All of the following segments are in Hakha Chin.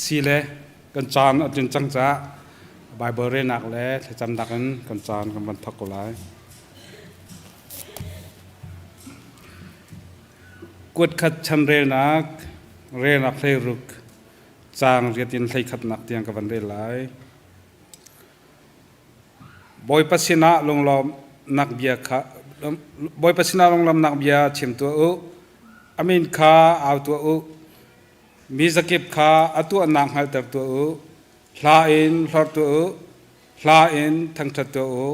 Si le kan caan a tlin cang caah Baibal relnak le thlacamnak in kan caan kan van thawk ko lai. Kuatkhat chanrelnak relnak hleiruk caang riat in hleikhatnak tiang ka van rel lai. Bawipa sinah lunglawmhnak bia kha Bawipa sinah lunglawmhnak bia chim tuah u. A min kha au tuah u. Mi zakip kha a tuahnak hngalhter tuah u. Hla in hlorh tuah u. Hla in thangṭhat tuah u.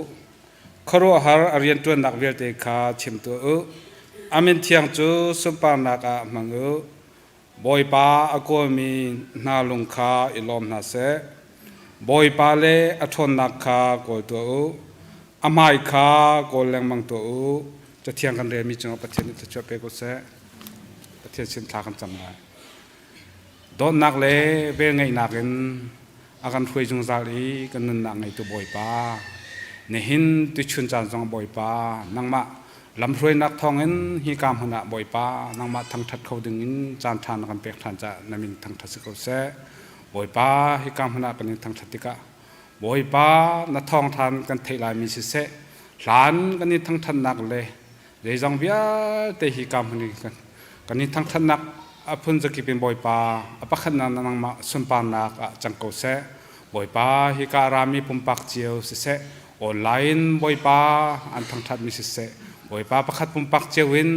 Khuaruahhar a rianṭuannak vialte kha chim tuah u. A min thiang cu sunparnak ah hmang u. Bawipa a kawlmi hna lung kha i lawm hna seh. Bawipa le a ṭhawnnak kha kawl tuah u. A hmai kha kawl lengmang tuah u. Cathiang kan relmi cungah Pathian nih thluachuah pe ko seh. Pathian sin thla kan cam lai. Dawtnak le velngeihnak in a kan hruai zungzal i kan nunnak ngeitu Bawipa, nihin tuchun caan zong Bawipa, nangmah lamhruainak thawngin hika hmun ah Bawipa, nangmah thangṭhat kho dingin caan ṭha na kan pek ṭhan caah na min thangṭhat si ko seh. Bawipa, hika hmun ah kan in thangṭhat tikah Bawipa, na thawngṭhan kan theih laimi siseh, hlan kan in thangṭhatnak le zeizong vialte hi ka hmun in kan in thangṭhatnak a phun zakip in Bawipa a pakhatnak nangmah sunparnak ah cang ko seh. Bawipa hi ka rami pumpak cio siseh, online Bawipa an thangṭhatmi siseh, Bawipa pakhat pumpak cio in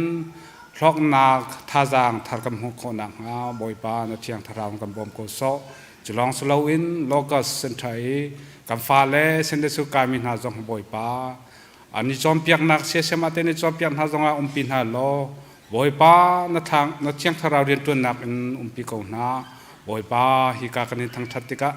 hlawknak thazaang thar kan hmuh khawh nakhnga Bawipa na thiang thlarau kan bawm ko sawh. Cu lawng si loin Locust Center i kan fale Sunday School kaimi hna zong Bawipa An i cawnpiaknak siasem ah te na cawnpiak hna zongah umpi hna law Bawipa na thlang na Thiang Thlarau rianṭuannak in umpi ko hna. Bawipa hika kan in thangṭhat tikah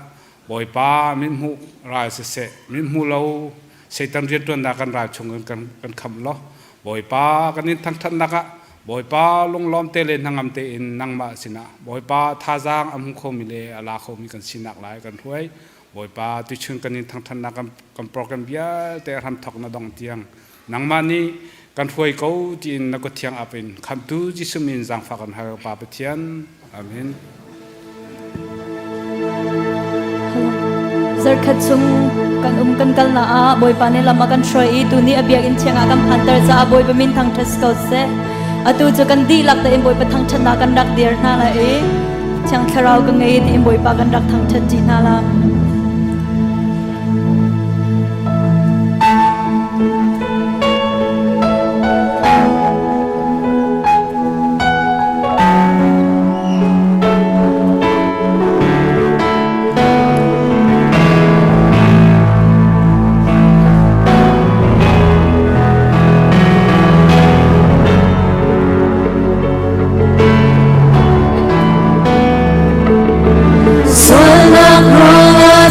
Bawipa mithmuh ral siseh mithmuh lo Satan rianṭuannak kan ral chungin kan kan khamh law Bawipa kan in thangṭhatnak ah Bawipa lunglawm te le hnangam tein nangmah sinah Bawipa thazaang a hmu khomi le a la khomi kan sinak lai kan hruai. Bawipa tuchun kan in thangṭhatnak kan program vialte hramthawk na dong tiang nangmah nih kan hruai ko tiin na kut thiang ap in khamtu Jesuh min zaangfah kan hal Pa Pathian. Amen. Zarkhat chung kan um kan kal na ah Bawipa nih lam a kan hruai i tuni a biakinn thiang ah kan phanter caah Bawipa min thangṭhat ko seh. Atu cu kan dihlak tein Bawipa thangṭhatnak kan rak dir hna lai i Thiang Thlarau ka ngei tiin Bawipa kan rak thangṭhat ṭi hna la. Sualnak ruangah.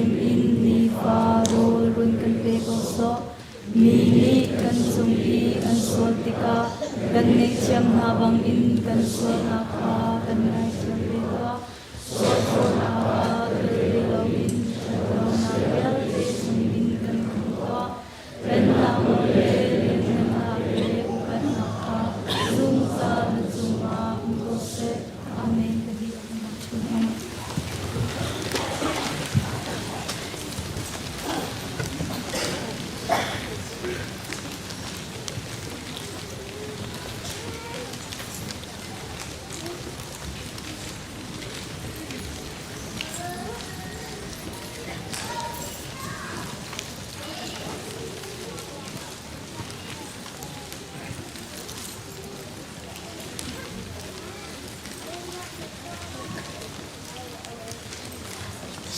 Nitin in nifa rawl run kan pe ko sawh. Mi nih kan cung i an sual tikah kan ngaihthiam hna bangin kan sualnak kha kan ngaithiam ve tuah. Sualkhawhnak ah tel ve loin ṭhatlonak vialte chungin kan hmuh tuah. Pennak nawl le lianhngannak le upatnak kha zungzal na cungah um ko seh. Amen. Ka dihlak in rak ṭhu hna.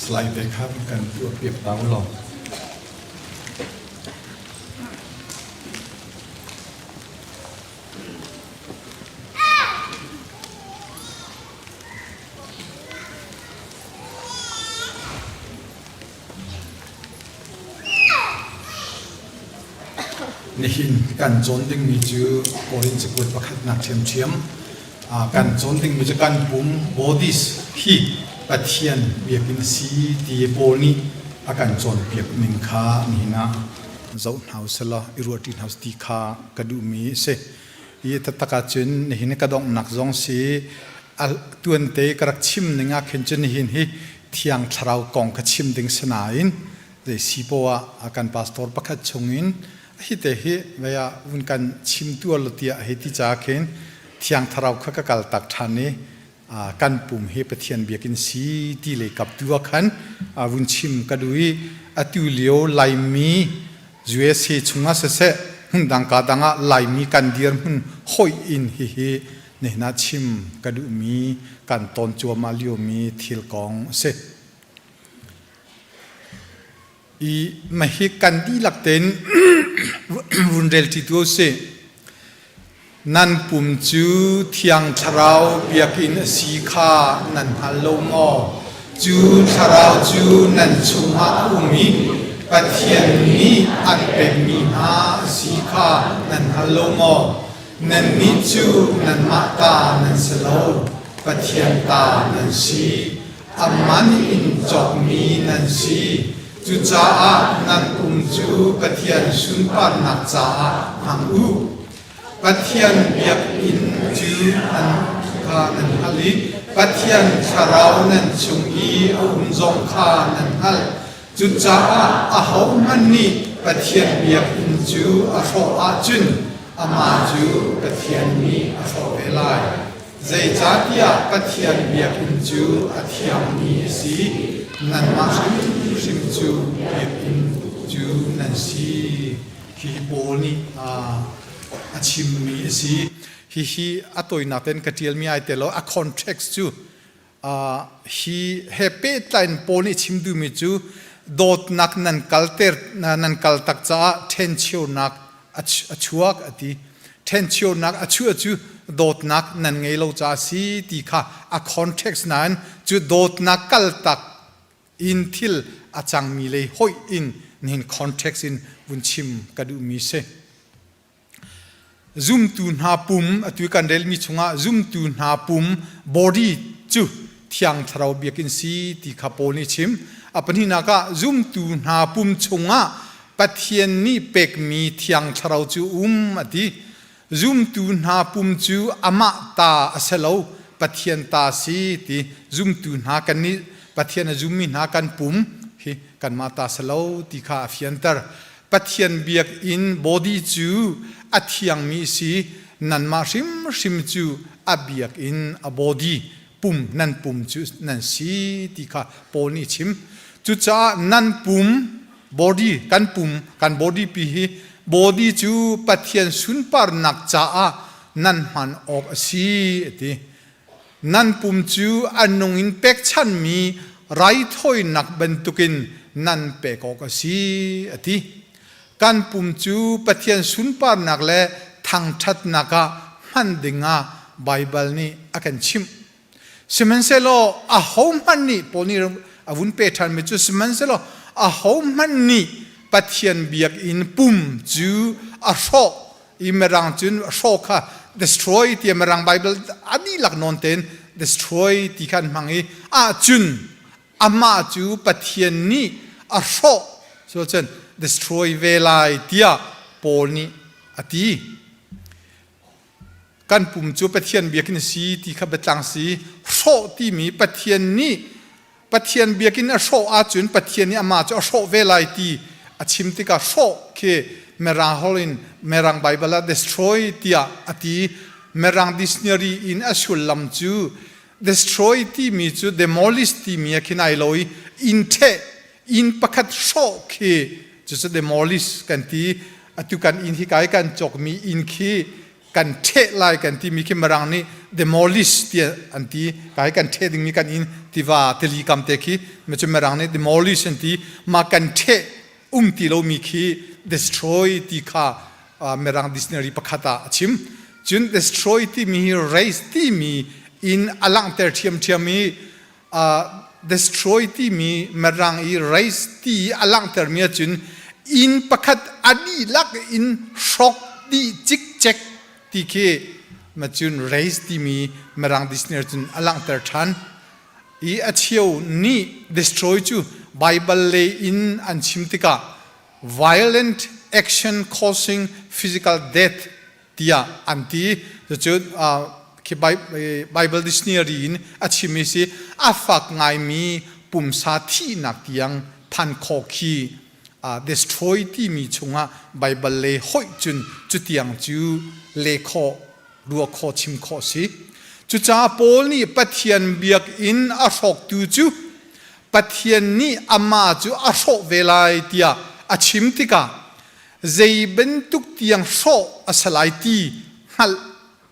Slide te kha kan tuah piak ta u law. Nihin kan cawn dingmi cu Korin cakuat pakhatnak ṭhiamṭhiam kan cawn dingmi cu kan pum bodies hi Pathian biakinn a si ti Paul nih a kan cawnpiak ning kha nihin ah zoh hna usih i ruahṭi hna usih ti kha ka duhmi a si. Hi taktak ahcun nihin ka donghnak zong si tuante ka rak chim ning ah khin cun nihin hi Thiang Thlarau kong ka chim ding si nain zei si poah ah kan pastor pakhat chungin hi te hi vei ah vun kan chim tuar lo tiah hei ti ca khin Thiang Thlarau kha ka kal tak ṭhan i kan pum hi Pathian biakinn si ti lei kap tu ah khan vun chim ka duh i atu lio Laimi USA chungah siseh hmundang ka dang ah Laimi kan dirhmun hoih in hihi nihin ah chim ka duhmi kan ton cuahmah liomi thil kong a si. I mahi kan dihlak tein vun rel ṭi tu usih. Nan pum cu Thiang Thlarau biakinn a si kha nan hngal lo maw? Cu Thlarau cu nan chungah a um i Pathian nih an pekmi hna a si kha nan hngal lo maw? Nannih cu nanmah ta nan si lo, Pathian ta nan si. A man in cawkmi nan si. Cucaah nan pum cu Pathian sunparnak caah hmang u. Pathian biakinn cu an kha nan hngalh i Pathian Thlarau nan chung i a um zong kha nan hngalh. Cucaah ahohmanh nih Pathian biakinn cu a hrawh ahcun amah cu Pathian nih a hrawh ve lai. Zeicahtiah Pathian biakinn cu a thiangmi a si, nanmah hrimhrim cu biakinn cu nan si. Hihi Paul nih a chimmi a si. Hihi a tawinak tein ka ṭialmi ai tel lo. A context cu hi he pehtlai in Paul nih chim duhmi cu dawtnak nan kalter nan kaltak caah ṭhencheunak a chuak a ti. Ṭhencheunak a chuah cu dawtnak nan ngei lo caah a si ti kha a context nain cu dawtnak kaltak in thil a cangmi lei hoih in nihin context in vun chim ka duhmi si. Zumtu hna pum atu kan relmi chungah zumtu hna pum body cu Thiang Thlarau biakinn si ti kha Paul nih chim. A pahnihnak ah zumtu hna pum chungah Pathian nih pekmi Thiang Thlarau cu um a ti. Zumtu hna pum cu amah ta a si lo, Pathian ta si ti. Zumtu hna kan nih Pathian a zummi hna kan pum hi kanmah ta si lo ti kha a fianter. Pathian biakinn body cu a thiangmi si, nanmah hrimhrim cu a biakinn a body pum nan pum cu nan si ti kha Paul nih a chim. Cucaah nan pum body kan pum kan body pi hi body cu Pathian sunparnak caah nan hman awk a si a ti. Nan pum cu a nung in pekchanmi raithawinak bantukin nan pek awk a si a ti. Kan pum cu Pathian sunparnak le thangṭhatnak ah hman dingah Baibal nih a kan chimh. Sihmanhsehlaw ahohmanh nih Paul nih A vun pe ṭhanmi cu sihmanhsehlaw ahohmanh nih Pathian biakinn pum cu a hrawh i Mirang cun hrawh kha destroy tiah Mirang Bible a dihlak nawn tein destroy ti kha an hmang i ahcun amah cu Pathian nih a hrawh so cun destroy ve lai tiah Paul nih a ti. Kan pum cu Pathian biakinn a si ti kha biatlang si. Hrawh timi Pathian nih Pathian biakinn a hrawh ahcun Pathian nih amah cu a hrawh ve lai ti a chim tikah hrawh khi Mirang holh in Mirang Bible ah destroy tiah a ti. Mirang dictionary in a sullam cu destroy timi cu demolish timi ah khin ai lo i inn ṭheh inn pakhat hrawh khi cucu demolish kan ti. Atu kan inn hi kai kan cawkmi inn khi kan ṭheh lai kan timi khi Mirang nih demolish tiah an ti. Kai kan ṭheh dingmi kan inn tiva tili kam te khi cu Mirang nih demolish an ti. Mah kan ṭheh um ti lomi khi destroy ti kha Mirang dictionary pakhat ah a chim. Cun destroy timi hi raise timi in a langhter ṭhiamṭhiam i destroy timi Mirang i raise ti a langhtermi ahcun inn pakhat a dihlak in hrawk dih cikcek ti khi macun raise timi Mirang dictionary cun a langhter ṭhan. I a cheu nih destroy cu Bible lei in an chim tikah violent action causing physical death tiah an ti. Cucu khi Bible dictionary in a chimmi si a fak ngaimi pumsa thihnak tiang phan khawh khi destroy timi chungah Bible le hoih cun cutiang cu le khawh ruah khawh chim khawh si. Cucaah Paul nih Pathian biakinn a hrawktu cu Pathian nih amah cu a hrawh ve lai tiah a chim tikah zei bantuk tiang hrawh a si lai ti hngalh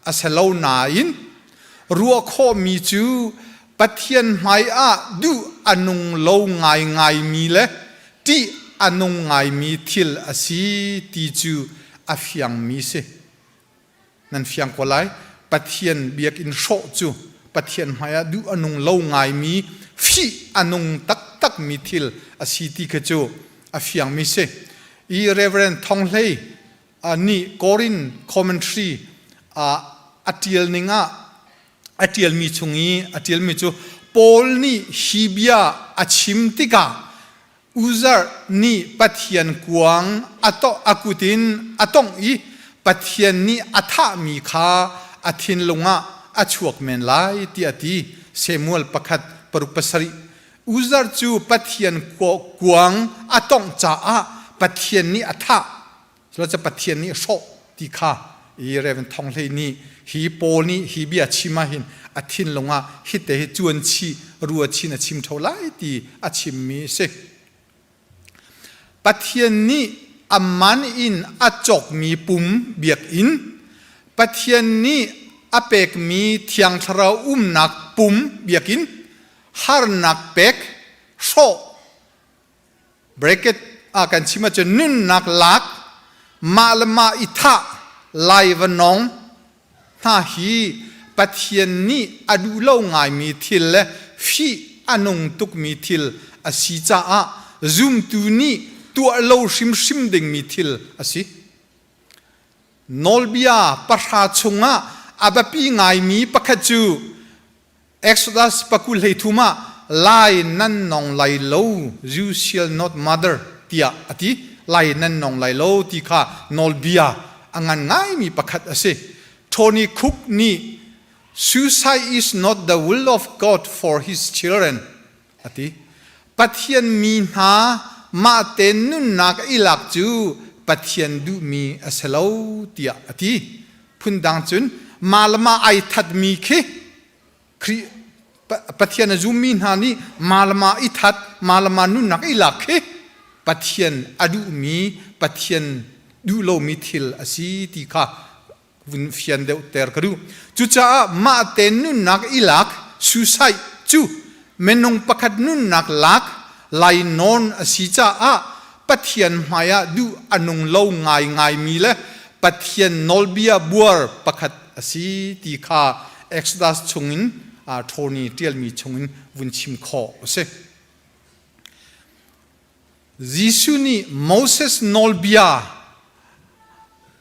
a si lo nain ruah khawhmi cu Pathian hmaiah duh a nung lo ngaingaimi le ṭih a nung ngaimi thil a si ti cu a fiangmi si. Nan fiang ko lai. Pathian biakinn hrawh cu Pathian hmaiah duh a nung lo ngaimi fih a nung taktakmi thil a si ti kha cu a fiangmi si. I Reverend Thong Hlei nih Korin commentary a ṭial ning ah a ṭialmi chung i a ṭialmi cu Paul nih hi bia a chim tikah Uzzah nih Pathian kuang a kut in a tongh i Pathian nih a thahmi kha a thinlung ah a chuak men lai tiah a ti. Samuel pakhat paruk pasarih. Uzzah cu Pathian kuang a tongh caah Pathian nih a thah. Cucaah Pathian nih hrawh ti kha i Reverend Thong Hlei nih hi Paul nih hi bia chim ah hin a thinlung ah hite hi cuan chih rua chin a chim ṭho lai ti a chimmi a si. Pathian nih a man in a cawkmi pum biakinn, Pathian nih a pekmi Thiang Thlarau umnak pum biakinn, harnak pek, hrawh Bracket ah kan chim ahcun nunnak lak, mah le mah i thah, lai va nong hna hi Pathian nih a duh lo ngaimi thil le fih a nung tukmi thil a si caah zumtu nih tuah lo hrimhrim dingmi thil a si. Nawlbia pahra chungah a biapi ngaimi pakhat cu Exodus pakul hleithum ah lai nan nong lai lo, you shall not murder tiah a ti. Lai nan nong lai lo ti kha nawlbia a ngan ngaimi pakhat a si. Tony Cook nih suicide is not the will of God for his children a ti. Pathian mi hna mah te nunnak i lak cu Pathian duhmi a si lo tiah a ti. Phundang cun mah le mah ai thatmi khi Khrih Pathian a zummi hna nih mah le mah i that, mah le mah nunnak i lak khi Pathian a duhmi, Pathian duh lomi thil a si ti kha vun fian deuh ter ka duh. Cucaah mah te nunnak i lak, suicide cu minung pakhat nunnak lak, lainawn a si caah Pathian hmaiah duh a nung lo ngaingaimi le Pathian nawlbia buar pakhat a si ti kha Exodus chungin Tony ṭialmi chungin vun chim khawh a si. Jesuh nih Moses nawlbia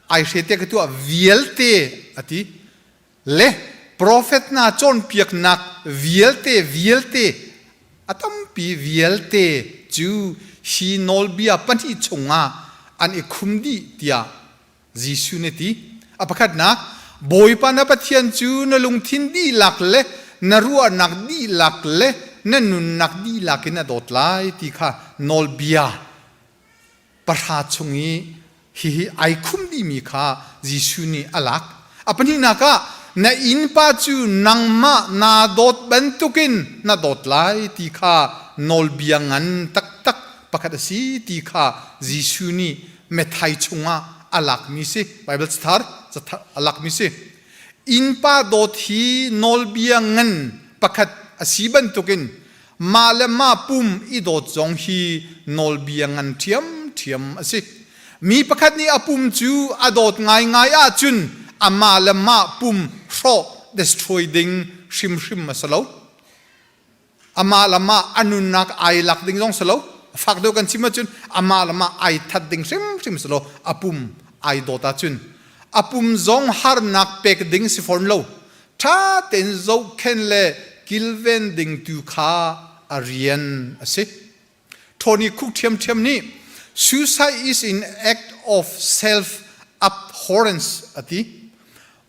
ai hre te ka tuah vialte a ti le profet hna cawnpiaknak vialte vialte a tampi vialte cu hi nawlbia pahnih chungah an i khum dih tiah Jesuh nih ti. A pakhatnak, Bawipa na Pathian cu na lungthin dihlak le na ruahnak dihlak le na nunnak dihlak in a dawt lai ti kha nawlbia pahra chung i hihi ai khum dihmi kha Jesuh nih a lak. A pahnihnak ah, na innpa cu nangmah naa dawt bantukin na dawt lai ti kha nawlbia ngan taktak pakhat a si ti kha Jesuh nih Methai chungah a lakmi si. Bible cathar a lakmi si. Innpa dawt hi nawlbia ngan pakhat a si bantukin mah le mah pum i dawt zong hi nawlbia ngan ṭhiamṭhiam a si. Mi pakhat nih a pum cu a dawt ngaingai ahcun amah le mah pum hrawh destroy ding hrimhrim a si lo. Amah le mah a nunnak ai lak ding zong si lo. Fak deuh kan chim ahcun amah le mah ai that ding hrimhrim si lo. A pum ai dawt ahcun a pum zong harnak pek ding si fawn lo. Ṭha tein zohkhenh le kilven ding tu kha a rian a si. Tony Cook ṭhiamṭhiam nih suicide is an act of self-abhorrence a ti.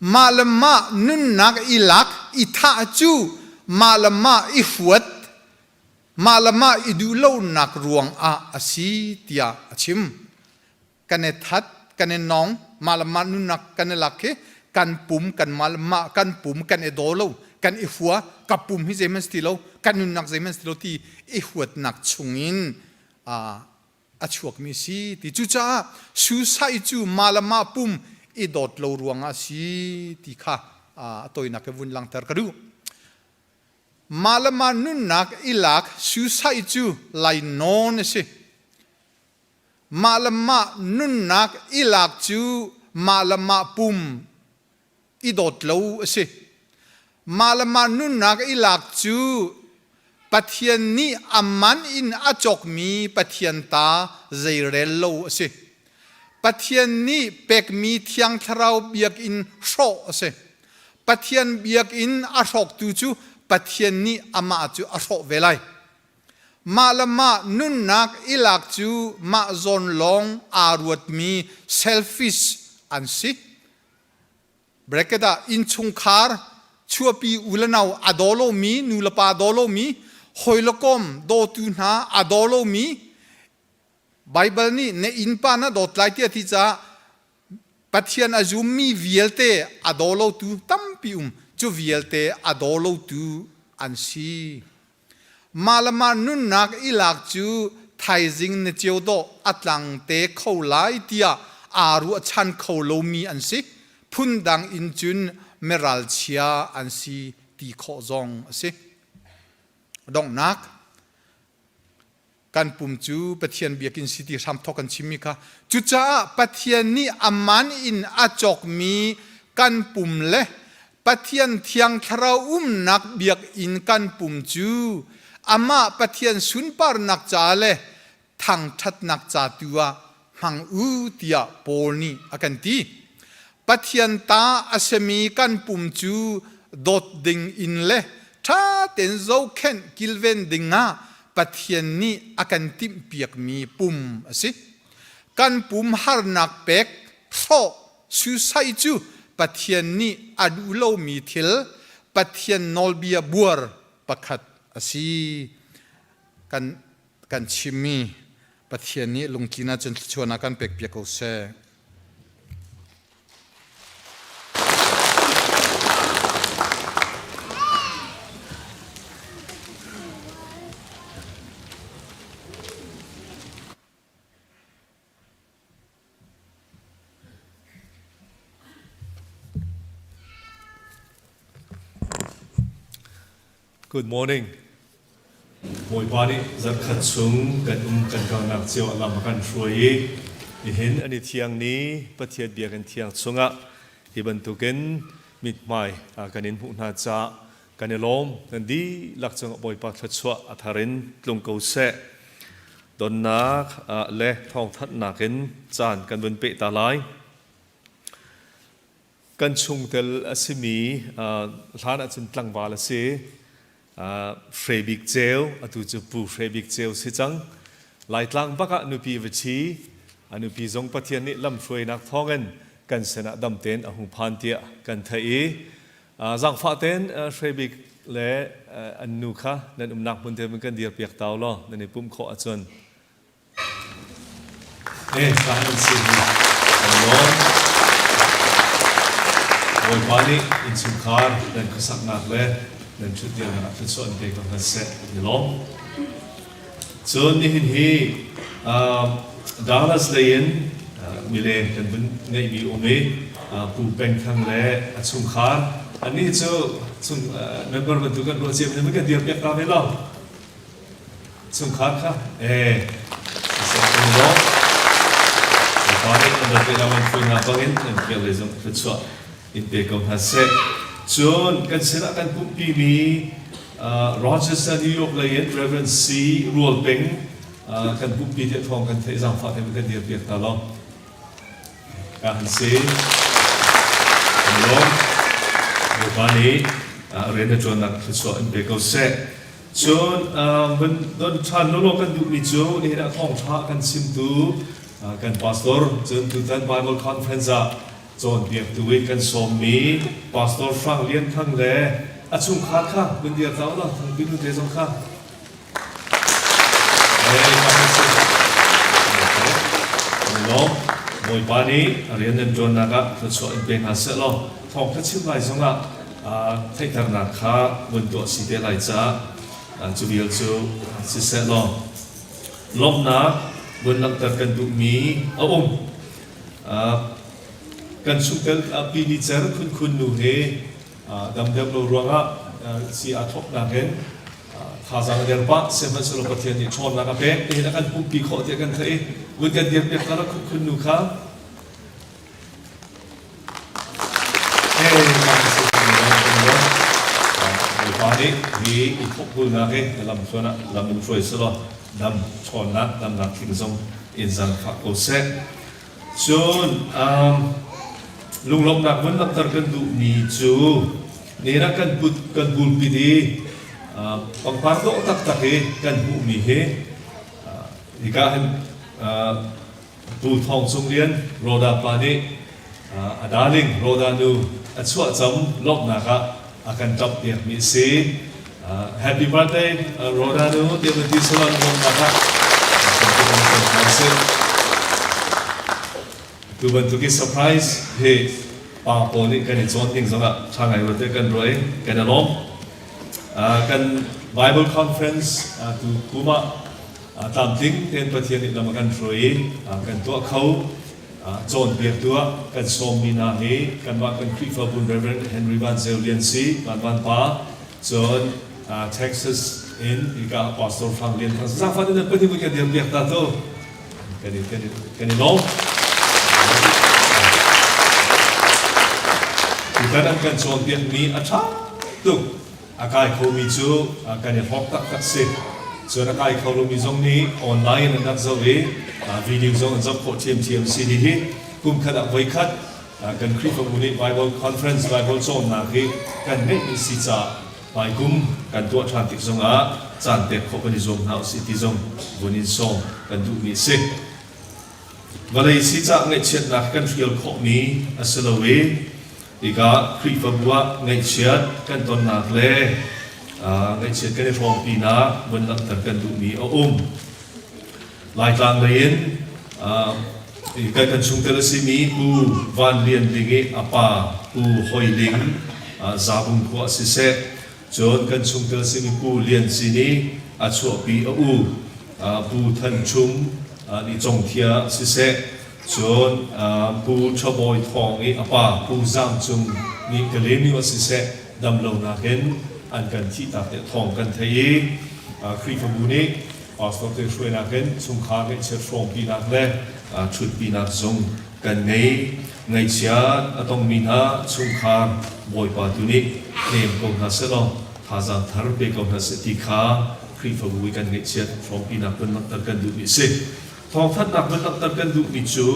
Mah le mah nunnak i lak, i thah cu mah le mah i huat, mah le mah i duhlonak ruangah a si tiah a chim. Kan i that, kan i nong, mah le mah nunnak kan i lak hi kan pum, kan mah le mah kan pum kan i daw lo, kan i hua, ka pum hi zeihmanh si ti lo, kan nunnak zeihmanh si ti lo ti i huatnak chungin a chuakmi si ti. Cucaah suicide cu mah le mah pum i dawt lo ruangah a si ti kha a tawinak i vun langhter ka duh. Mah le mah nunnak i lak suicide cu lainawn a si. Mah le mah nunnak i lak cu mah le mah pum i dawt lo a si. Mah le mah nunnak i lak cu Pathian nih a man in a cawkmi Pathian ta zeirel lo a si. Pathian nih pekmi Thiang Thlarau biakinn hrawh a si. Pathian biakinn a hrawktu cu Pathian nih amah cu a hrawh ve lai. Mah le mah nunnak i lak cu mah zawn lawng aa ruatmi selfish an si. Bracket ah innchungkhar chuapi u le nau a daw lomi, nu le pa daw lomi, hawi le kom dawtu hna a daw lomi, Baibal nih na innpa na dawt lai tiah ti caah Pathian a zummi vialte a daw lotu tampi um. Cu vialte a daw lotu an si. Mah le mah nunnak i lak cu thaizing na ceu dawh a tlang te kho lai tiah aa ruahchan kho lomi an si. Phundang in cun miralchia an si ti khawh zong a si. Donghnak kan pum cu Pathian biakinn si ti hramthawk kan chimmi kha cucaah Pathian nih a man in a cawkmi kan pum le Pathian thiang thlarau umnak biakinn kan pum cu amah Pathian sunparnak ca le thangṭhatnak ca tu ah hmang u tiah Paul nih a kan ti. Pathian ta a simi kan pum cu dawt ding in le ṭha tein zohkhenh kilven ding ah Pathian nih a kan timhpiakmi pum a si. Kan pum harnak pek, hrawh, suicide cu Pathian nih a duh lomi thil, Pathian nawlbia buar pakhat a si. Kan kan chimmi Pathian nih lungtlin ahcun thluachuahnak kan pekpiak ko seh. Good morning. Bawipa nih zarkhat chung kan um kan kalnak cio a lam a kan hruai i nihin ani thiang ni Pathian biakinn thiang chungah hi bantukin mithmai kan in hmuh hna caah kan i lawm. Kan dihlak cungah Bawipa thluachuah a thar in tlung ko seh. Tonnak le thawngthanhnak in caan kan vun peh ta lai. Kan chungtel a simi hlan ahcun tlangval a si. Hre Bik Ceu, atu cu Pu Hre Bik Ceu si cang. Laitlang bak ah nupi va ṭhi. A nupi zong Pathian nih lamhruainak thawngin kan sinah dam tein a hung phan tiah kan theih i zaangfah tein Hre Bik le an nu kha nan umnak hmun te kan dirpiak ta u law nan i pumh khawh ahcun Eh, nan si hi kan lawm. Bawipa nih innchungkhar nan khuasaknak le nan ṭhutdirnak ah thluachuah an pe ko hna seh kan i lawm. Cun nihin hi Dallas lei in mileng kan vun ngeihmi um i Pu Peng Thang le a chungkhar annih cu chung member bantuk kan ruah cia mi kan dirpiak ta ve lo. Chungkhar kha ee siseh law Bawipa nih an rat lehlam an hruai hna bangin an kir lei zong thluachuah in pe ko hna seh. Cun kan sinah kan pumhpimi Rochester, New York lei in Reverend C. Rual Peng kan pumhpi tiah thawng kan theih zaangfah tein kan dirpiak ta law. Ka han si. Kan lawm. Bawipa nih rian a ṭuannak thluachuah in pe ko seh. Cun vun don ṭhan lawlaw kan duhmi cu nihin ah thawngṭha kan chimtu kan pastor cun tutan Bible Conference ah cawnpiaktu i kan sawmmi Pastor Hrang Lian Thang le a chungkhar kha vun dir ta u law Thangpi nu te zong kha Bawipa nih a rian nan ṭuannak ah thluachuah in pe hna seh law thawngṭha chim lai zongah theihternak kha vun tuah si te lai caah cu vial cu siseh law lawmhnak vun langhter kan duhmi a um. Kan chungtel Pi Ni Cer Khunkhun nu hi dam deuh lo ruangah si aa thawknak in thazaang a der pah sihmanhsehlaw Pathian nih ṭhawnnak a pek tihin a kan pumpi khawh tiah kan theih i vun kan dirpiak ta khun nu kha Bawipa nih hi i thawkbulnak hi na lam thluan ah lam in hruai selaw dam ṭhawnnak damnak tling zong in zaangfah ko seh. Cun lunglawmhnak vun langhter kan duhmi cu nihin ah kan put kan pulpit i pangpar dawh taktak i kan hmuhmi hi hika hin Pu Thawng Cung Lian Rhoda pa nih a darling Rhoda nu a chuahcam lawmhnak ah a kan ṭap piakmi a si. Happy birthday Rhoda nu tiah van ti selaw lawmhnak ah kan si. Tu bantuk i surprise hi pa pawl nih kan i cawn ding zongah ṭha ngai ruat kan ruah i kan i lawm. Kan Bible conference tu kum ah tlamtling tein Pathian nih lam a kan hruai i kan tuah kho. Cawnpiaktu ah kan sawmmi hna hi kanmah kan Khrihfabu Reverend Henry Van Zeu Lian si, Van Van Pa, cun Texas in hika Pastor Hrang Lian Thang. Zaangfah in nan pahnih kan dirpiak ta tu. Kan i kan i kan i lawm. Tutan an kan cawnpiakmi a ṭha tuk. A kai khomi cu kan i hlawk taktak si. Cun a kai kho lomi zong nih online in an rak zoh i video zong an zoh khawh ṭhiamṭhiam si. Hihi kum khat ah voikhat kan Khrihfabu nih Bible conference, Bible cawnnak hi kan ngeihmi si caah hmaikum kan tuah ṭhan tik zongah caan pek khawh kan i zuam hna usih ti zong vun in sawm kan duhmi a si. Vawlei sicah ngaihchiatnak kan hrial khawhmi a si lo i tikah Khrihfabu ah ngaihchiat kan tonnak le ngaihchiat kan i hrawmpinak vun langhter kan duhmi a um. Laitlang lei in kan chungtel a simi Pu Van Lian Ling i a pa Pu Hoi Ling Zabung khua siseh cun kan chungtel simi Pu Lian Cin i a chuahpi a u Pu Than Chum nih Congthia siseh cun Pu Ṭha Bawi Thawng i a pa Pu Zam Cung nih Kalaymyo siseh damlonak in an kan thihtak tiah thawng kan theih i Khrihfabu nih Pastor te hruainak in chungkhar ngaihchiat hrawmpinak le ṭhutpinak zong kan ngei. Ngaihchiat a tongmi hna chungkhar Bawipa tu nih hnem ko hna seh law thazaang thar pe ko hna seh ti kha Khrihfabu i kan ngaihchiat hrawmpinak vun langhter kan duhmi a si. Thawngthanhnak vun langhter kan duhmi cu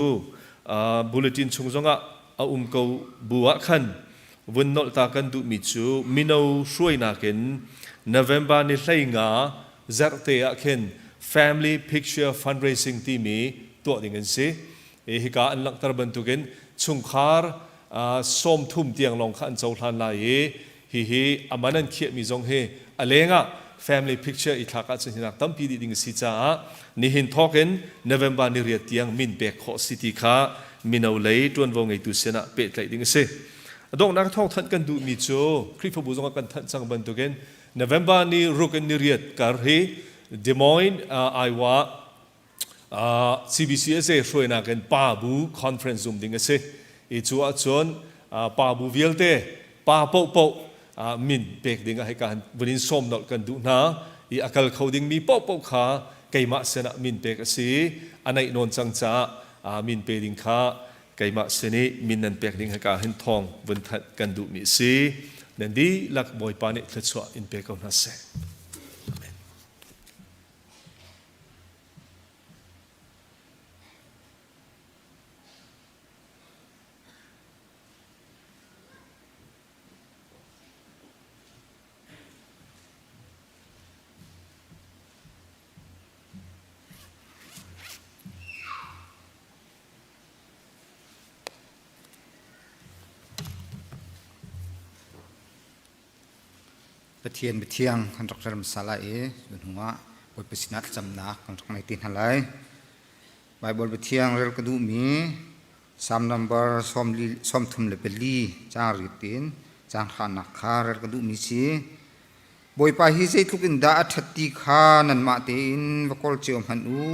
bulletin chung zongah a um ko bu ah khan vun nolh ta kan duhmi cu mino hruainak in November ni 15 zarhte ah khin Family Picture Fundraising timi tuah ding an si. Hika an langhter bantukin chungkhar 30 tiang lawng kha an cohlan lai i hihi a man an khiahmi zong hi a lengah family picture i thlak ahcun hinak tampi dih ding a si caah nihin thawk in November ni riat tiang min pek khawh si ti kha mino lei ṭuanvo ngeitu sinah pehtlaih ding a si. A donghnak thawngthanh kan duhmi cu Khrihfabu zongah kan thanh cang bantukin November ni ruk in ni riat kar hi Des Moines, Iowa CBCSA hruainak in pa bu conference zum ding a si. I cu ahcun pa bu vialte pa paohpaoh min pek ding ah hika vun in sawm nolh kan duh hna i a kal kho dingmi paohpaoh kha keimah sinah min pek a si. A naih nawn cang caah min pe ding kha keimah sin i min nan pek ding hika hin thawng vun thanh kan duhmi a si. Nan dihlak Bawipa nih thluachuah in pe ko hna seh. Amen. Pathian biathiang kan rak rel hmasa lai i cu hnuah Bawipa sinah thlacamnak kan rak ngei te hna lai. Baibal biathiang rel ka duhmi Psalm number 34 caang riat in caang hranak kha rel ka duhmi si. Bawipa hi zeitluk in dah a ṭhat ti kha nanmah tein va kawl cio hmanh u.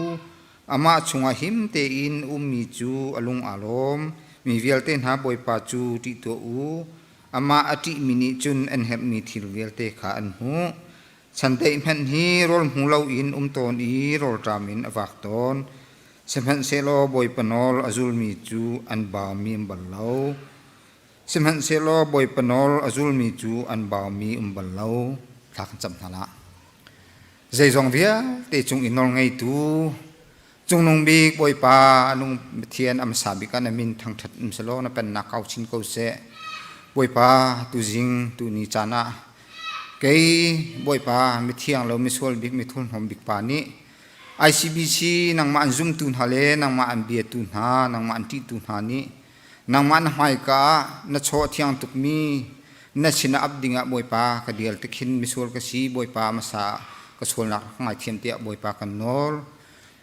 Amah chungah him tein ummi cu a lung aa lawm. Mi vialte hna Bawipa cu ṭih tuah u. Amah a ṭihmi nih cun an herhmi thil vialte kha an hmuh. Chandeih hmanh hi rawl hmu loin um tawn i rawlṭam in a vak tawn. Sihmanhsehlaw Bawipa nawl a zulmi cu an baumi um bal lo. Sihmanhsehlaw Bawipa nawl a zulmi cu an baumi um bal lo. Thla kan cam hna lah. Zeizong vialte cung i nawl ngeitu Cungnung bik Bawipa a nung Pathian a hmasa bik ah na min thangṭhat um selaw na pennak kau chin ko seh. Bawipa tuzing tuni caan ah kei Bawipa mithiang lo misual bik mithurhnawm bik pa nih ICBC nangmah an zumtu hna le nangmah an biatu hna nangmah an ṭihtu hna nih nangmah na hmaika ah na chaw a thiang tukmi na sinah ap dingah Bawipa ka dial tikhin misual ka si Bawipa hmasa ka sualnak rak ngaithiam tiah Bawipa kan nawl.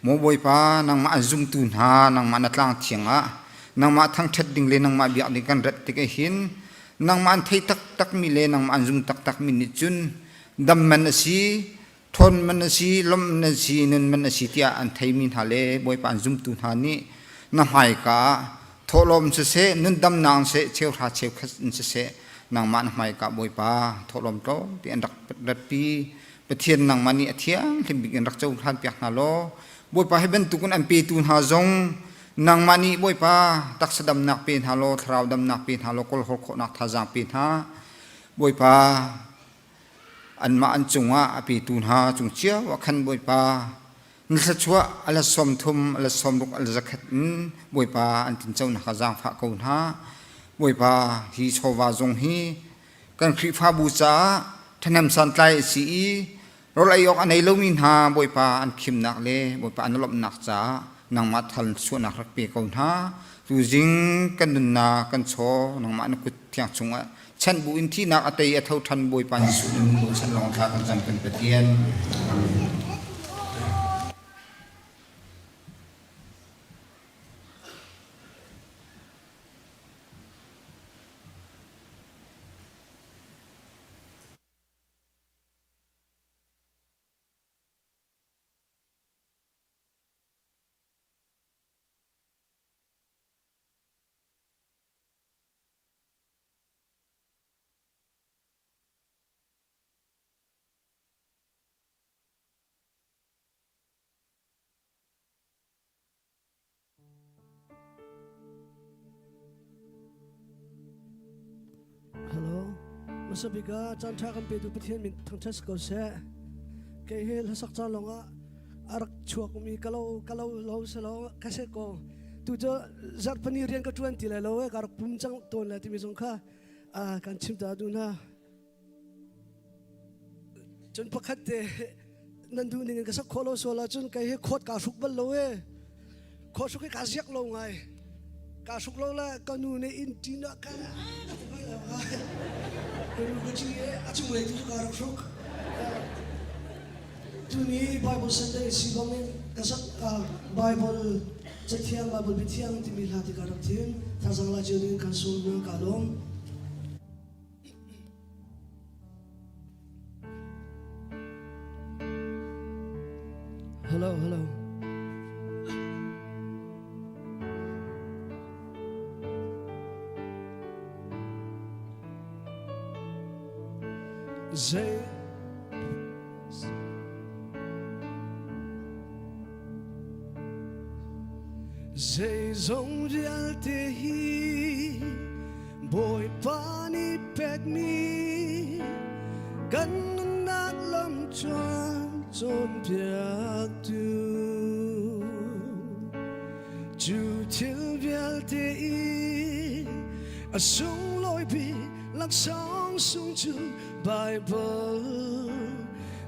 Maw Bawipa, nangmah an zumtu hna, nangmah na tlang thiang ah, nangmah thangṭhat ding le nangmah biak ding kan rat tik ahhin, nangmah an thei taktakmi le nangmah an zum taktakmi nih cun dam man a si, ṭhawn man a si, lawmh man a si, nun man a si tiah an theimi hna le Bawipa an zumtu hna nih na hmaika ah thawhlawm siseh, nundamnak siseh, cheuhra cheukhat in siseh, nangmah na hmaika Bawipa thawhlawm tlawmpi an rak ratpi. Pathian nangmah nih a thianghlim bik in rak cohlan piak hna law Bawipa hi bantukin an petu hna zong nangmah nih Bawipa taksa damnak pe hna law thlarau damnak pe hna law kawlhawl khawhnak thazaang pe hna Bawipa anmah an cungah a petu hna cung cio ah khan Bawipa na thluachuah a la 30 a la 60 a la 100 in Bawipa an tinconak ah zaangfah ko hna Bawipa hi chawva zong hi Kan Khrihfabu caah ṭhahnem santlai a si i rawl ei awk a nei lomi hna Bawipa an khimnak le Bawipa an lawmhnak caah nangmah thal chuahnak rak pe ko hna. Tuzing kan nunnak kan chaw nangmah na kut thiang chungah chanh bu in thihnak a tei a tho ṭhan Bawipa Jesuh in bochan lawng thla kan cam kan Pathian. Amen. Hello. Hmasa bik ah caan ṭha kan petu Pathian min thangṭhat si ko seh. Kei he hlasak ca lawng ah a rak chuakmi ka lo ka lo lo selo ka se ko tu cu zarhpani rian ka ṭuan ti lai lo e ka rak pum cang tawn lai timi zong kha kan chim ta duh hna. Cun pakhat te nan duh ning in ka sak khawh lo sual ahcun kei hi khawt kaa hruk bal lo e. Khawt hruk hi kaa ziak lo ngai. Kaa hruk lo le ka nu nih inn ṭin ah ka ka ti ngai lo ngai. Ka nu ka ṭi e a cunglei tu cu kaa rak hruk. Tuni Bible Sunday si bangin ka sak Bible cathiang Bible biathiang timi hla ti ka rak thim. Thazang la cio ding kan sawm na ka lawm. Hello, hello. Zei Zeizong vialte hi Bawipa nih pekmi kan nunnak lam cuan cawnpiaktu. Cu thil vialte i a sunglawi bik laksawng sung cu Bible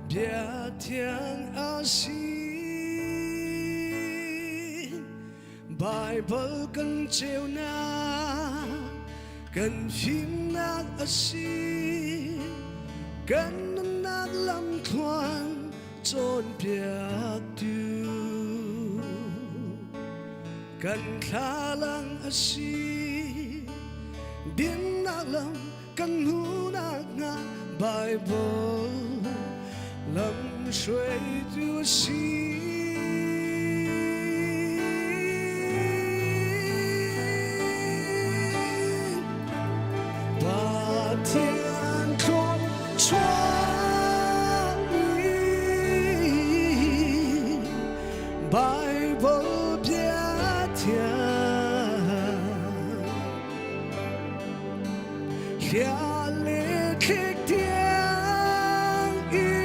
bia thiang a si. Bible kan ceunak kan fimnak a si. Kan nunnak lamthluan cawnpiaktu kan thlalang a si. Dinnak lam kan hmuhnak hnga Bible lam hruaitu a si. Pathian thluachuahmi Bible bia thiang Hliale thlik tiang in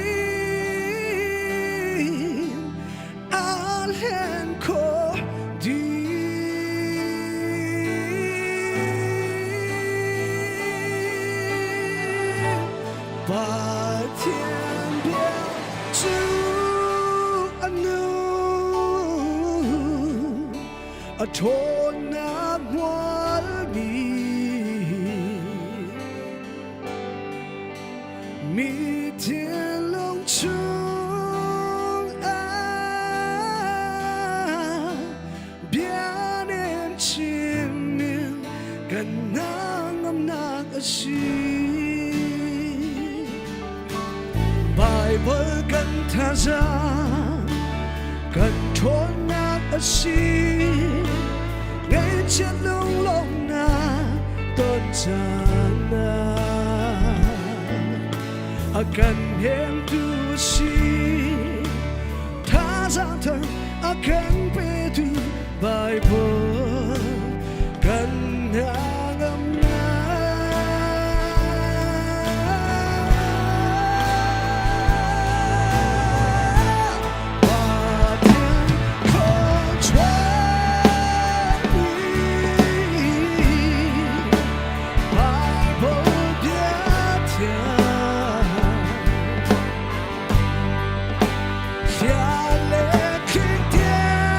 aa hlen kho dih. Pathian bia cu a nung, a ṭhawnnak hmualmi mi thinlung chung ah bia nem chim in kan hnangamnak a si. Bible kan thazaang kan ṭhawnnak a si. Ngaihchiat lunglawmhnak ton caan ah a kan hnemtu a si. Thazaang thar a kan petu Bible kan hnangamnak. Pathian thluachuahmi Bible bia thiang Hliah le thlik tiang.